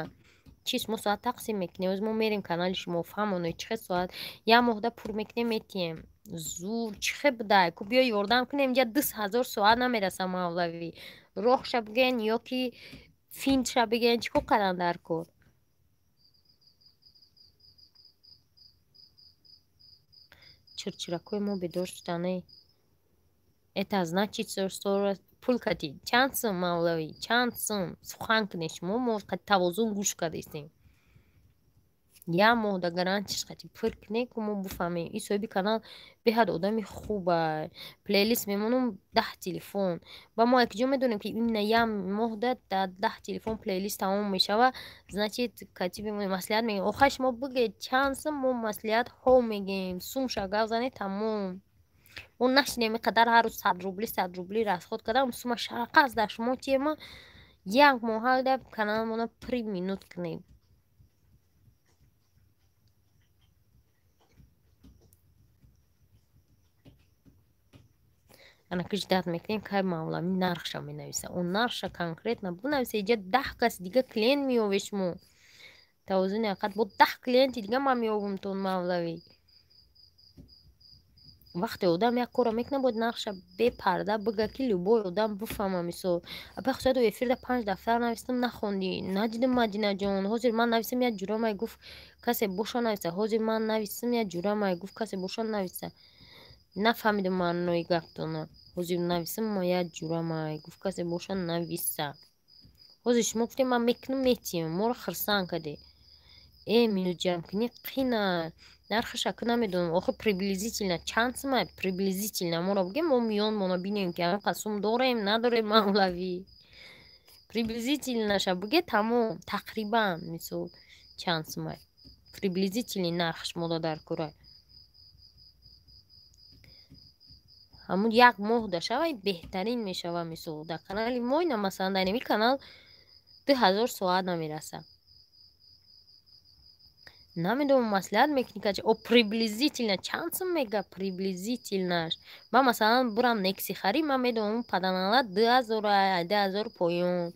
чиз мо соат тақсим мекунем. Оз мо мерем канали шумо, фаҳмоно чӣ хел соат як моҳда пур мекунем, метиҳем. Зур чӣ хел будай ку, биё ёрдам кунем. Инҷа 2000 соат намераса, Мавлавӣ. Роҳша бигӯен ё ки финтша бигӯен, чӣ кор кардан дар кор? Чирчиракҳои мо бедор шудане. Это значит, пул кардӣ. Чанд сум, Мавлавӣ, чанд сум? Сухан кунед шумо, мо тавозун гӯш кардистем. Як моҳ да гарантиш қати пур кунед, ку мо буфаҳмем. И соҳиби канал беҳад одами хубай. Плейлист мемонум 10 телефон. Ба мо якҷо медонем, ки именно як моҳда дар 10 телефон плейлист тамом мешава, значит кати бимонем, маслиҳат мегӯем. Охай шумо бигӯед чанд сум, мо маслиҳат ҳо мегӯем. Сумша гап занед, тамом. Мо нашинем ин қадар ҳар рӯз 100 рубли, 100 рубли расход кардам, сума шарақа аст дар шумо тема. Як моҳа каналмона пури минут кунем. Анаки ждать мекунем, кай Мавлавӣ нархша менависа. Он нархша конкретно бинависа, иҷа 10 кас дига клиент меёве шумо. Тавозуни ҳақиқат бо 10 клиенти дига ман меёвам тон, Мавлавӣ. Вақте одам як корро мекунад, бояд нархша бепарда бига, ки любой одам бифаҳма. Мисол, апа хусусияту эфирда панҷ дафтар навистам, нахондӣ, надидим. Мадинаҷон, ҳозир ман нависам, як ҷурамай гуфт, касе боша нависа. Ҳозир ман нависам, як ҷурамай гуфт, касе боша нависа. Нафаҳмидам маънои гаптона. Ҳозир нависам, як ҷурамай гуфт, касе боша нависа. Ҳозир шумо гуфтем, ман мекунам, метиҳам, моро хирсанд кардед. Э, минут ҷамъкунӣ қина. Нархаш ака намедонам. Охир приблизительно чанд сумай? Приблизительно моро бигем, мо миёнмона бинем, ки ҳамин қад сум дорем, надорем, Мавлавӣ. Приблизительно ша биге, тамом, тақрибан мисол чанд сумай? Приблизительный нархш мода дар кора. Ҳамун як моҳ да шавай, беҳтарин мешава. Мисол, дар канали мо ина, масалан, дар инами канал 2000 соат намераса. Намедонам, маслиҳат мекунӣ качи. О, приблизительно чанд сум мега приблизительно ш? Ман масалан бурам Некси харид, ман медонам паданала 2000, 2000 поён.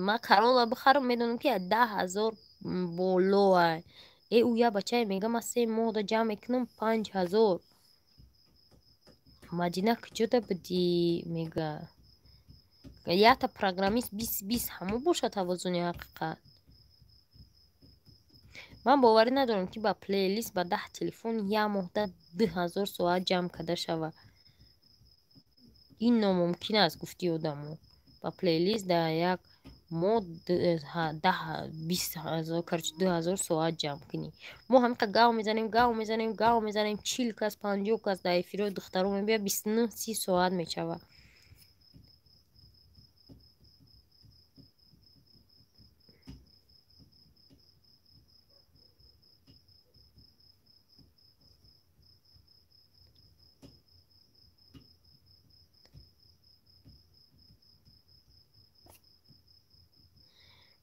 Ман Карола бихарам, медонам, ки 10 000 болоай. Э, ӯ як бачае мега, ман 3 моҳда ҷамъ мекунам 5000. Мадина, куҷода будӣ, мега. Якта программист бист бист ҳамо бошад, тавозуни ҳақиқат. Ман боварӣ надорам, ки ба плейлист ба 10 телефон як моҳда 2000 соат ҷамъ карда шавад. Ин номумкин аст, гуфти одамо. Ба плейлист дар як моҳ 10, 20 000, короче, 2000 соат ҷамъ кунӣ. Мо ҳамин қадр гав мезанем, гав мезанем, гав мезанем, 40 кас, 50 кас дар эфирҳои духтаро мебиёяд, 29, 30 соат мешавад.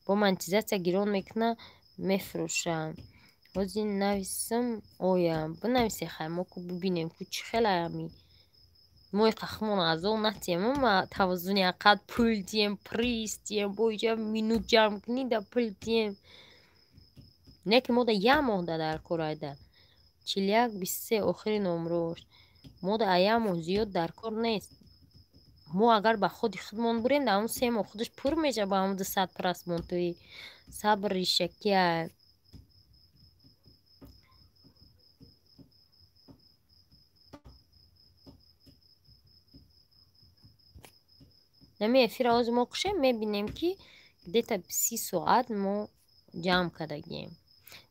Бо монетизатсия гирон мекуна, мефурӯшам. Ҳозир нависам оя? Бинависе, хай, мо ку бибинем, ку чӣ хелай ами. Мо иқа хумон азоб натиҳем, тавозуни ҳақиқат пул диҳем, приз диҳем, бо иҷа минут ҷамъ кунӣ да пул диҳем. Не ки мода як моҳда дар кор айда. 41 23 охири номрош. Мода а як моҳ зиёд дар кор нест. Мо агар ба худи худмон бурем, дар ҳамун 3 моҳ худаш пур мешавад ба ҳамун 200 просмотрӣ. Сабр ришакия. Нами эфира ҳозир мо кушем, мебинем, ки где-то 30 соат мо ҷамъ кардагием.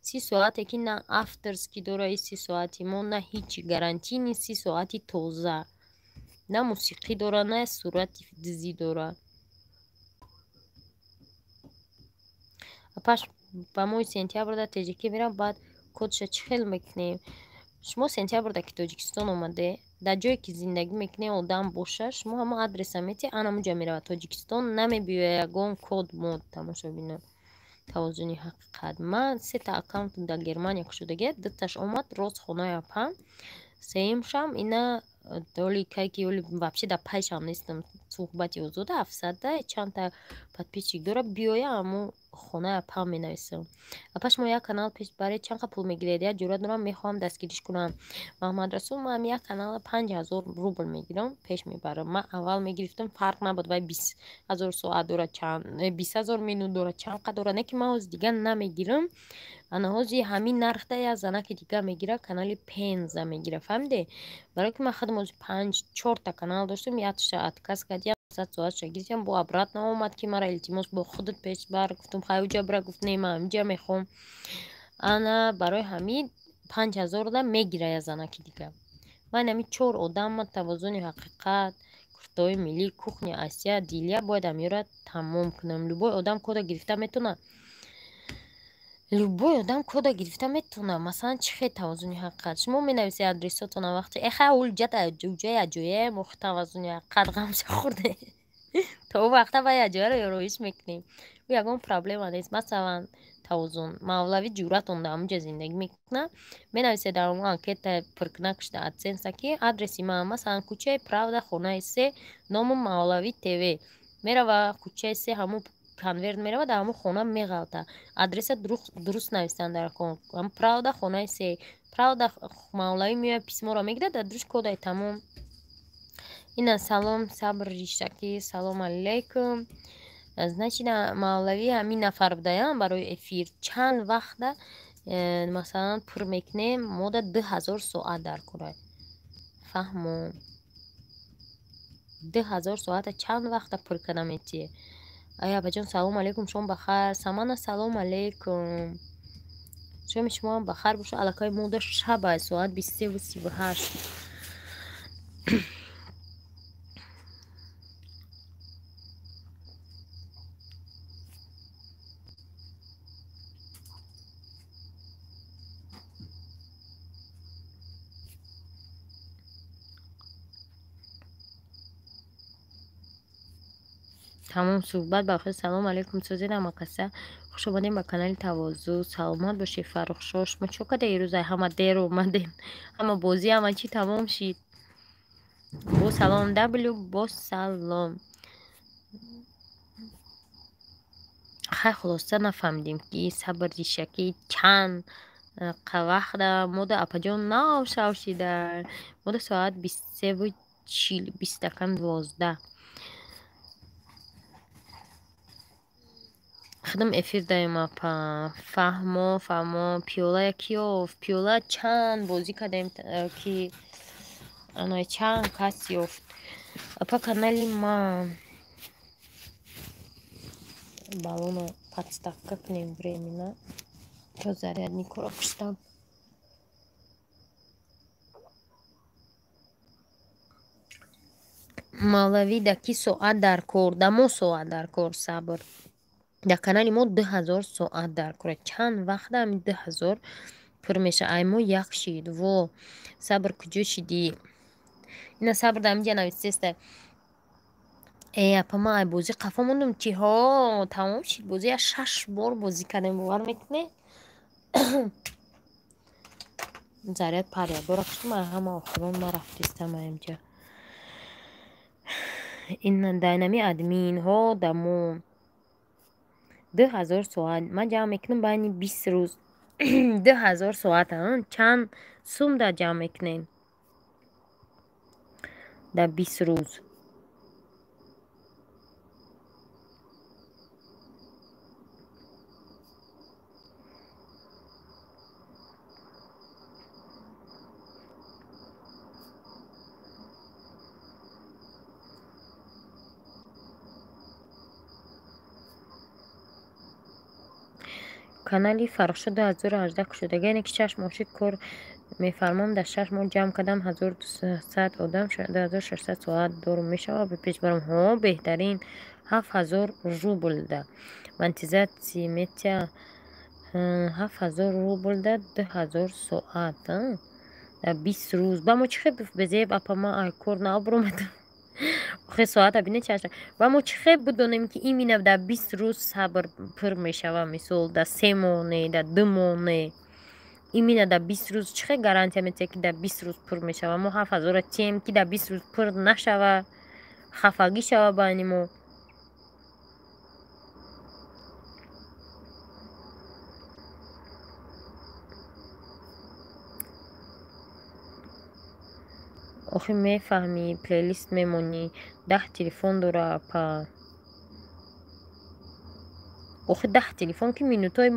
30 соате, ки на авторский дора и 30 соати мо, на ҳичи гарантийный 30 соати тоза. На мусиқӣ дора, на сурати дизӣ дора. Апаш, ба моҳи сентябрда теҷикӣ мерам, баъд кодша чӣ хел мекунем? Шумо сентябрда ки Тоҷикистон омаде, дар ҷое ки зиндагӣ мекунед одам боша, шумо ҳамон адреса метиҳед, анамуҷа меравад. Тоҷикистон намебиёяд ягон код мод. Тамошобино, тавозуни ҳақиқат. Ман сета аккаунтам дар Германия кушодагия, дуташ омад рост хонаи апам, сеюмшам ина оли кай ки оли вообще дар пайшам нестам. Суҳбати озода 700 чандта подписчик дора, биёя аммо хонаи апам менависам. Апа, шумо як канал пеш баред, чанд қа пул мегиред? Як ҷуръат дорам, мехоҳам дастгириш кунам. Маҳмадрасул, ман як канала 5000 рубл мегирам, пеш мебарам. Ман аввал мегирифтам, фарқ набуд, вай 20 000 соат дора, чанд 20 000 минут дора, чанд қа дора, не ки ман ҳозир дигар намегирам. Ана ҳозир ҳамин нархда як занаки дигар мегира, канали Пенза мегира, фаҳмиде? Барое ки ман худам ҳозир панҷ чорта канал доштам, якташа отказ кардям, 100 соатша гирифтам, бо обратно омад, ки мара илтимос, бо худат пеш бар. Гуфтам, хай, уҷа бира, гуфт, не, ман ҳамиҷа мехоҳам. Ана барои ҳамин 5000 да мегира як занаки дигар. Ман ҳами чор одамма, тавозуни ҳақиқат, куртои миллӣ, кухня Асия, Дилия, бояд ҳамиёра тамом кунам. Любой одам кода гирифта метавонад, любой одам кода гирифта метавонад. Масалан, чӣ хел тавозуни ҳақиқат? Шумо менависед адресотона вақте эха улҷата уҷа яҷоя, мо тавозуни ҳақиқат ғамша хӯрде, то он вақта ба яҷояро ёроиш мекунем, ӯ ягон проблема нест. Масалан, тавозун мавлави ҷуръатон дар ҳамунҷа зиндагӣ мекунад, менависед дар он анкета пуркунак шуда адсенса, ки адреси ман, масалан, кӯчаи Правда, хонаи 3, ному Мавлави ТВ. Мерава кӯчаи 3, ҳамун конверт мерава, дар ҳамун хона меғалта. Адреса дуруст нависанд дар Правда, хонаи 3, Правда. Мавлавӣ меояд, письморо мегирад, дар дуруш кодаи, тамом. Ина, салом, Сабр Ришакӣ, салом алейкум. Значит, мавлавӣ ҳамин нафар будаям. Барои эфир чанд вақта масалан пур мекунем? Мода 2000 соат дар кора, фаҳмо? 2000 соата чанд вақта пур карда метиҳе? Ай, абаҷон, салому алейкум, шом бахайр. Самана, салому алейкум, шоми шумоам бахайр боша. Аллакай мода шаба, соат 23:38. Тамом суҳбат ба охир. Салому алейкум, сӯзед ҳамакаса, хуш омадем ба канали Тавозу. Саломат бошед, Фаррухшо. Шумо чо када ирӯза ҳама дер омадем? Ҳама бозӣ, ҳама чӣ тамом шид. Бо салом, W, бо салом. Хай, хулоса, нафаҳмидем, ки Сабр Ришакӣ чанд вақта мода. Апаҷон, нав шав шида, мода соат 23:40, 11:40. Худам эфир даем, апа. Фаҳмо, фаҳмо. Пиёла ки ёфт? Пиёла чанд бозӣ кардем, ки ана чанд кас ёфт. Апа, канали ман баллона подставка кунем временно, то зарядникро куштам. Мавлавӣ, да ки соат дар кор? Да мо соат дар кор, Сабр. Дар канали мо 2000 соат дар кора. Чанд вақта ҳами 2000 пур мешавад? Ай, мо як шид. Во, Сабр, куҷо шидӣ? Ина Сабр дар ҳаминҷа нависеста. Э, апа, ман ай бозӣ қафо мондум. Чи ҳо, тамом шид бозӣ, я шаш бор бозӣ кардем, бовар мекунед? Заряд паря бора куштум, ай ҳама охирон ма рафтистам аинҷа. Ин дайнами админҳо да мо 2000 соат ман ҷамъ мекунам байни 20 рӯз. 2000 соат чанд сум да ҷамъ мекунем дар 20 рӯз? Канали Фаррухшо 2018 кушодага, яъне ки 6 моҳ шид кор мефармом. Дар 6 моҳ ҷамъ кардам 1200 одам, 2600 соат дорум мешавад. Ба пеш барам. Ҳо, беҳтарин. 7000 рубл да монетизатсия метия, 7000 рубл да 2000 соат дар 20 рӯз. Ба мо чӣ хел безеб, апа, ма ай кор наобромадам. Охе, соата бине чаша. Ба мо чӣ хел бидонем, ки именно дар 20 рӯз сабр пур мешава? Мисол, дар 3 моҳ не, дар 2 моҳ не, именно дар 20 рӯз чӣ хел гарантия метиҳад, ки дар 20 рӯз пур мешава? Мо 7000-ра тием, ки дар 20 рӯз пур нашава, хафагӣ шава байни мо. Охи, мефаҳмӣ, плейлист мемонӣ, 10 телефон дора, апа. Охи, 10 телефон, ки минутаи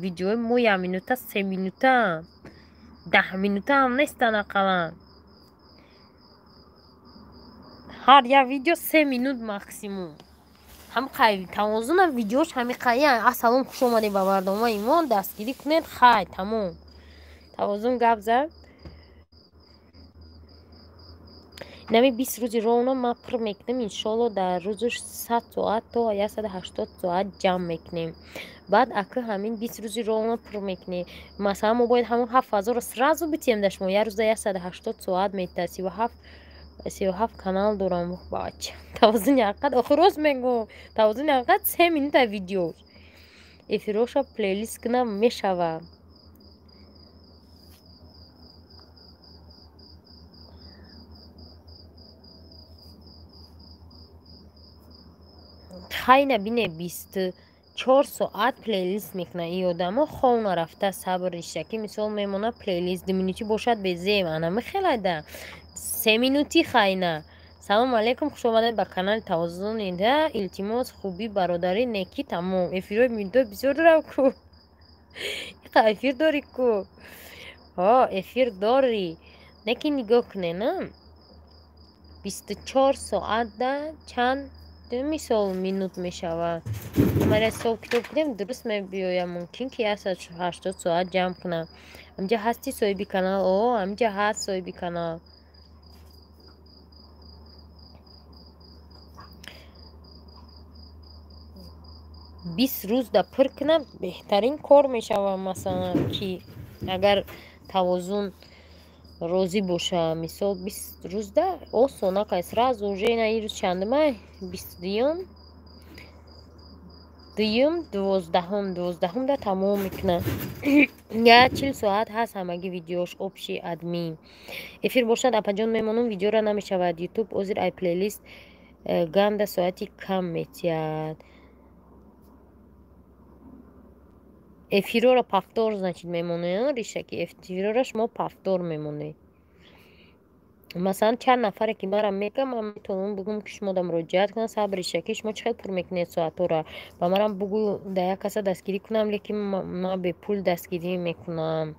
видеои мо як минута, 3 минута, 10 минутаам нестанд ақаллан. Ҳар як видео 3 минут максимум. Ҳам қай тавозуна видеош ҳами қай. Ассалом, хуш омадед ба барномаи мо, дастгирӣ кунед, хай, тамом. Тавозун гап зад. Нами 20 рӯзи ровно ма пур мекунем, иншолло. Дар рӯзаш 100 соат то 180 соат ҷамъ мекунем. Баъд ака ҳамин 20 рӯзи ровно пур мекунем. Масалан, мо бояд ҳамон 7000-ро сразу битием да шумо. Як рӯза 180 соат метиҳад. 37 канал дорам, бача. Тавозуни ҳақиқат, охир рост мегӯм, тавозуни ҳақиқат 3 минута видеош. Эфироша плейлист кунам мешавад. Хайна, бине, 24 соат плейлист мекунад ин одамо. Хов нарафта, сабр риштаки, мисол, мемона плейлист 2 минутӣ бошад, безеб ана мехелада 3 минутӣ. Хайна, салому алейкум, хуш омадед ба канали Тавозуни да. Илтимос, хубӣ, бародарӣ, некӣ, тамом. Эфирҳои минутҳои бисёр дорам ку. Иқа эфир дорӣ ку? Ҳо, эфир дорӣ. Неки нигоҳ кунед, на 24 соат да чанд, мисол, минут мешавад? Ман ҳисоб китоб кунем, дуруст мебиёям. Мумкин ки 180 соат ҷамъ кунам. Амҷа ҳасти, соҳиби канал? О, амҷа ҳаст соҳиби канал. 20 рӯз да пур кунам, беҳтарин кор мешавад. Масалан, ки агар тавозун розӣ боша, мисол, 20 рӯзда осон акай, сразу уже. Ина, ин рӯз чандумай? 22-юм, дуюм, 12-ум. 12-умда тамом мекунам. Я 40 соат ҳаст ҳамагӣ видеош общий. Админ эфир бошад, апаҷон, мемонум. Видеора намешавад. Ютуб озир ай плейлист ганда соати кам метиҳад. Эфирора повтор, значит, мемонед. Ришаки, эфирора шумо повтор мемонед. Масалан, чанд нафаре ки марам мегӯям, ман метавонам бигӯм, ки шумо да муроҷиат кунад. Сабр, ришаки, шумо чӣ хел пур мекунед соатҳоро? Ба марам бугӯ, да як каса дастгирӣ кунам, лекин ман бепул дастгирӣ мекунам.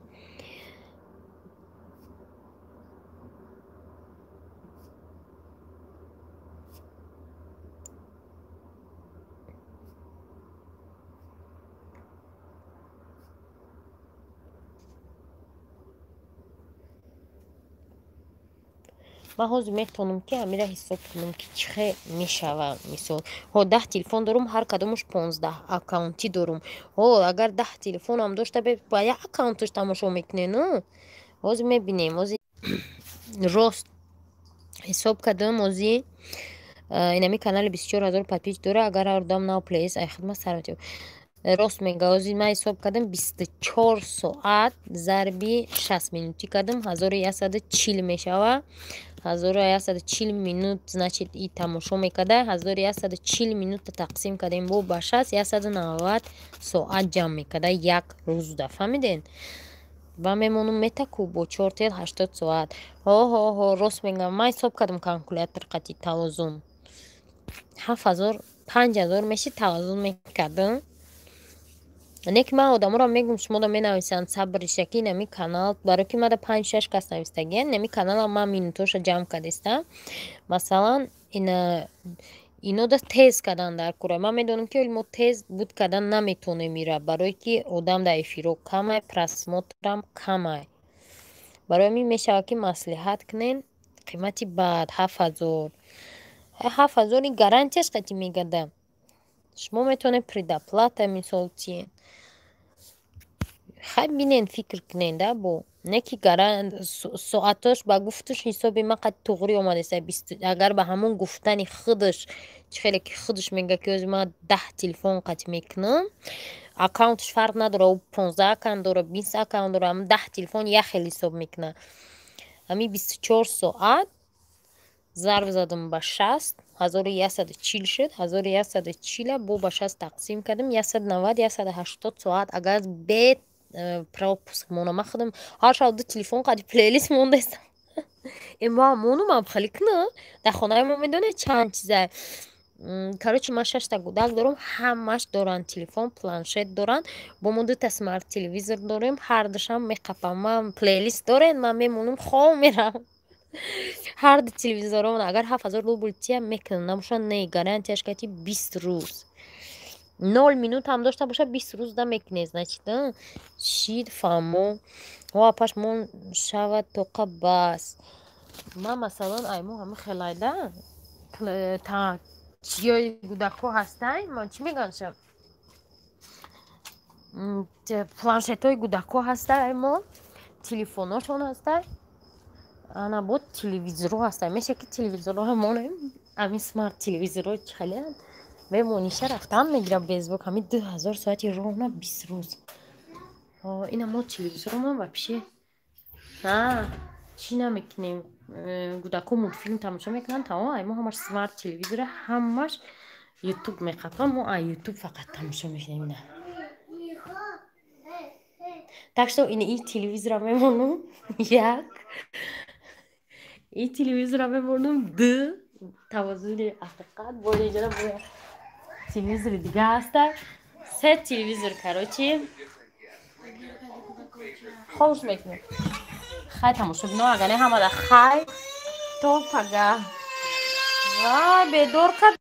Ман ҳозир метавонам, ки ҳамира ҳисоб кунам, ки чӣ хел мешавад. Мисол, ҳо, 10 телефон дорум, ҳар кадомаш 15 аккаунтӣ дорум. Ҳо, агар 10 телефонам дошта, ба як аккаунташ тамошо мекунед, ну ҳозир мебинем. Ҳозир рост ҳисоб кардам. Ҳозир инами канали 24 000 подписчик дора. Агар ҳар одам нав плейлист ай хидмат сар, рост мега. Ҳозир ман ҳисоб кардам: 24 соат зарби 60 минутӣ кардам, 1140 мешавад. 1140 минут, значит, и тамошо мекарда. 1140 минута тақсим кардем бо ба 60, 190 соат ҷамъ мекарда як рӯзда. Фаҳмиден? Ва мемонум метаку бо чор тел 80 соат. Ҳо, ҳо, ҳо, рост мегӯям. Ман ҳисоб кардам калкулятор қати тавозун. 7000, 5000 мешид, тавозун мекардам. Не ки ман одаморо мегӯм, шуморо менависанд, сабр, ришаки, инами канал, барои ки мада панҷ шаш кас навистагиян. Инами канала ман минутоша ҷамъ кардистам. Масалан, ина Ино да тез кардан дар кора. Ман медонам, ки оли мо тез буд кардан наметонем ира, барое ки одам дар эфиро камай, просмотрам камай. Барои ҳамин мешавад, ки маслиҳат кунен. Қимати бад 7000, 7000 гарантияш қати мегардам. Шумо метавонед предоплата мисол тиен. Хай, бинен, фикр кунен да. Бо не ки соатош ба гуфтуш ҳисоби ман қад туғрӣ омадеста. Агар ба ҳамон гуфтани худаш, чӣ хеле ки худаш мега, ки ози ман 10 телефон қати мекунам, аккаунташ фарқ надора, ӯ 15 аккаунт дора, 20 аккаунт дора, ҳамн 10 телефон як хел ҳисоб мекунад. Ҳамин 24 соат зарб задам ба 60, 1140 шуд. 1140-а бо ба 60 тақсим кардем, 190, 180 соат. Агар бе пропуск монам, ман худам ҳар шаб ду телефон қади плейлист мондаистам. Ма монумам хеле кна. Дар хонаи мо медонед чанд чиза? Короче, ман шашта гудак дорам, ҳамаш доранд телефон, планшет доранд. Бо мо дута смарт телевизор дорем, ҳардушам меқапам. Ман плейлист дорем, ман мемонам, хоб мерам. Ҳарду телевизорон агар 7000 рубл тия, мекунам, набошад, не. Гарантияш кати 20 рӯз, 0 минут ҳам дошта бошад, 20 рӯз да мекунед. Значит, шид фаҳмо. О, апаш мон шавад тоқа бас. Ман масалан аймо ҳама хелайда чиёи гудако ҳастай, чӣ мегӯянд, планшетҳои гудако ҳастай, аймо телефоношон ҳастай, ана бо телевизорҳо ҳастай. Меша ки телевизорҳо монем, ҳамин смарт телевизорҳо чӣ хелеанд, мемониша рафтан мегирам без звук. Ҳамин 2000 соати ровно 20 рӯз. Ина мо телевизормо вообще чӣ намекунем. Гудако мультфилм тамошо мекунанд, тамом. Ай мо ҳамаш смарт телевизора, ҳамаш Ютуб меқапам, мо ай Ютуб фақат тамошо мекунем. Ина, так что ин и телевизора мемонам як, и телевизора мемонам ду, тавозуни ҳақиқат. Бо иҷора бо телевизори дига ҳаста, се телевизор. Короче, хомӯш мекунем. Хай, тамошобино, агар не, ҳамада хай, то пага. Вай, бедор кард.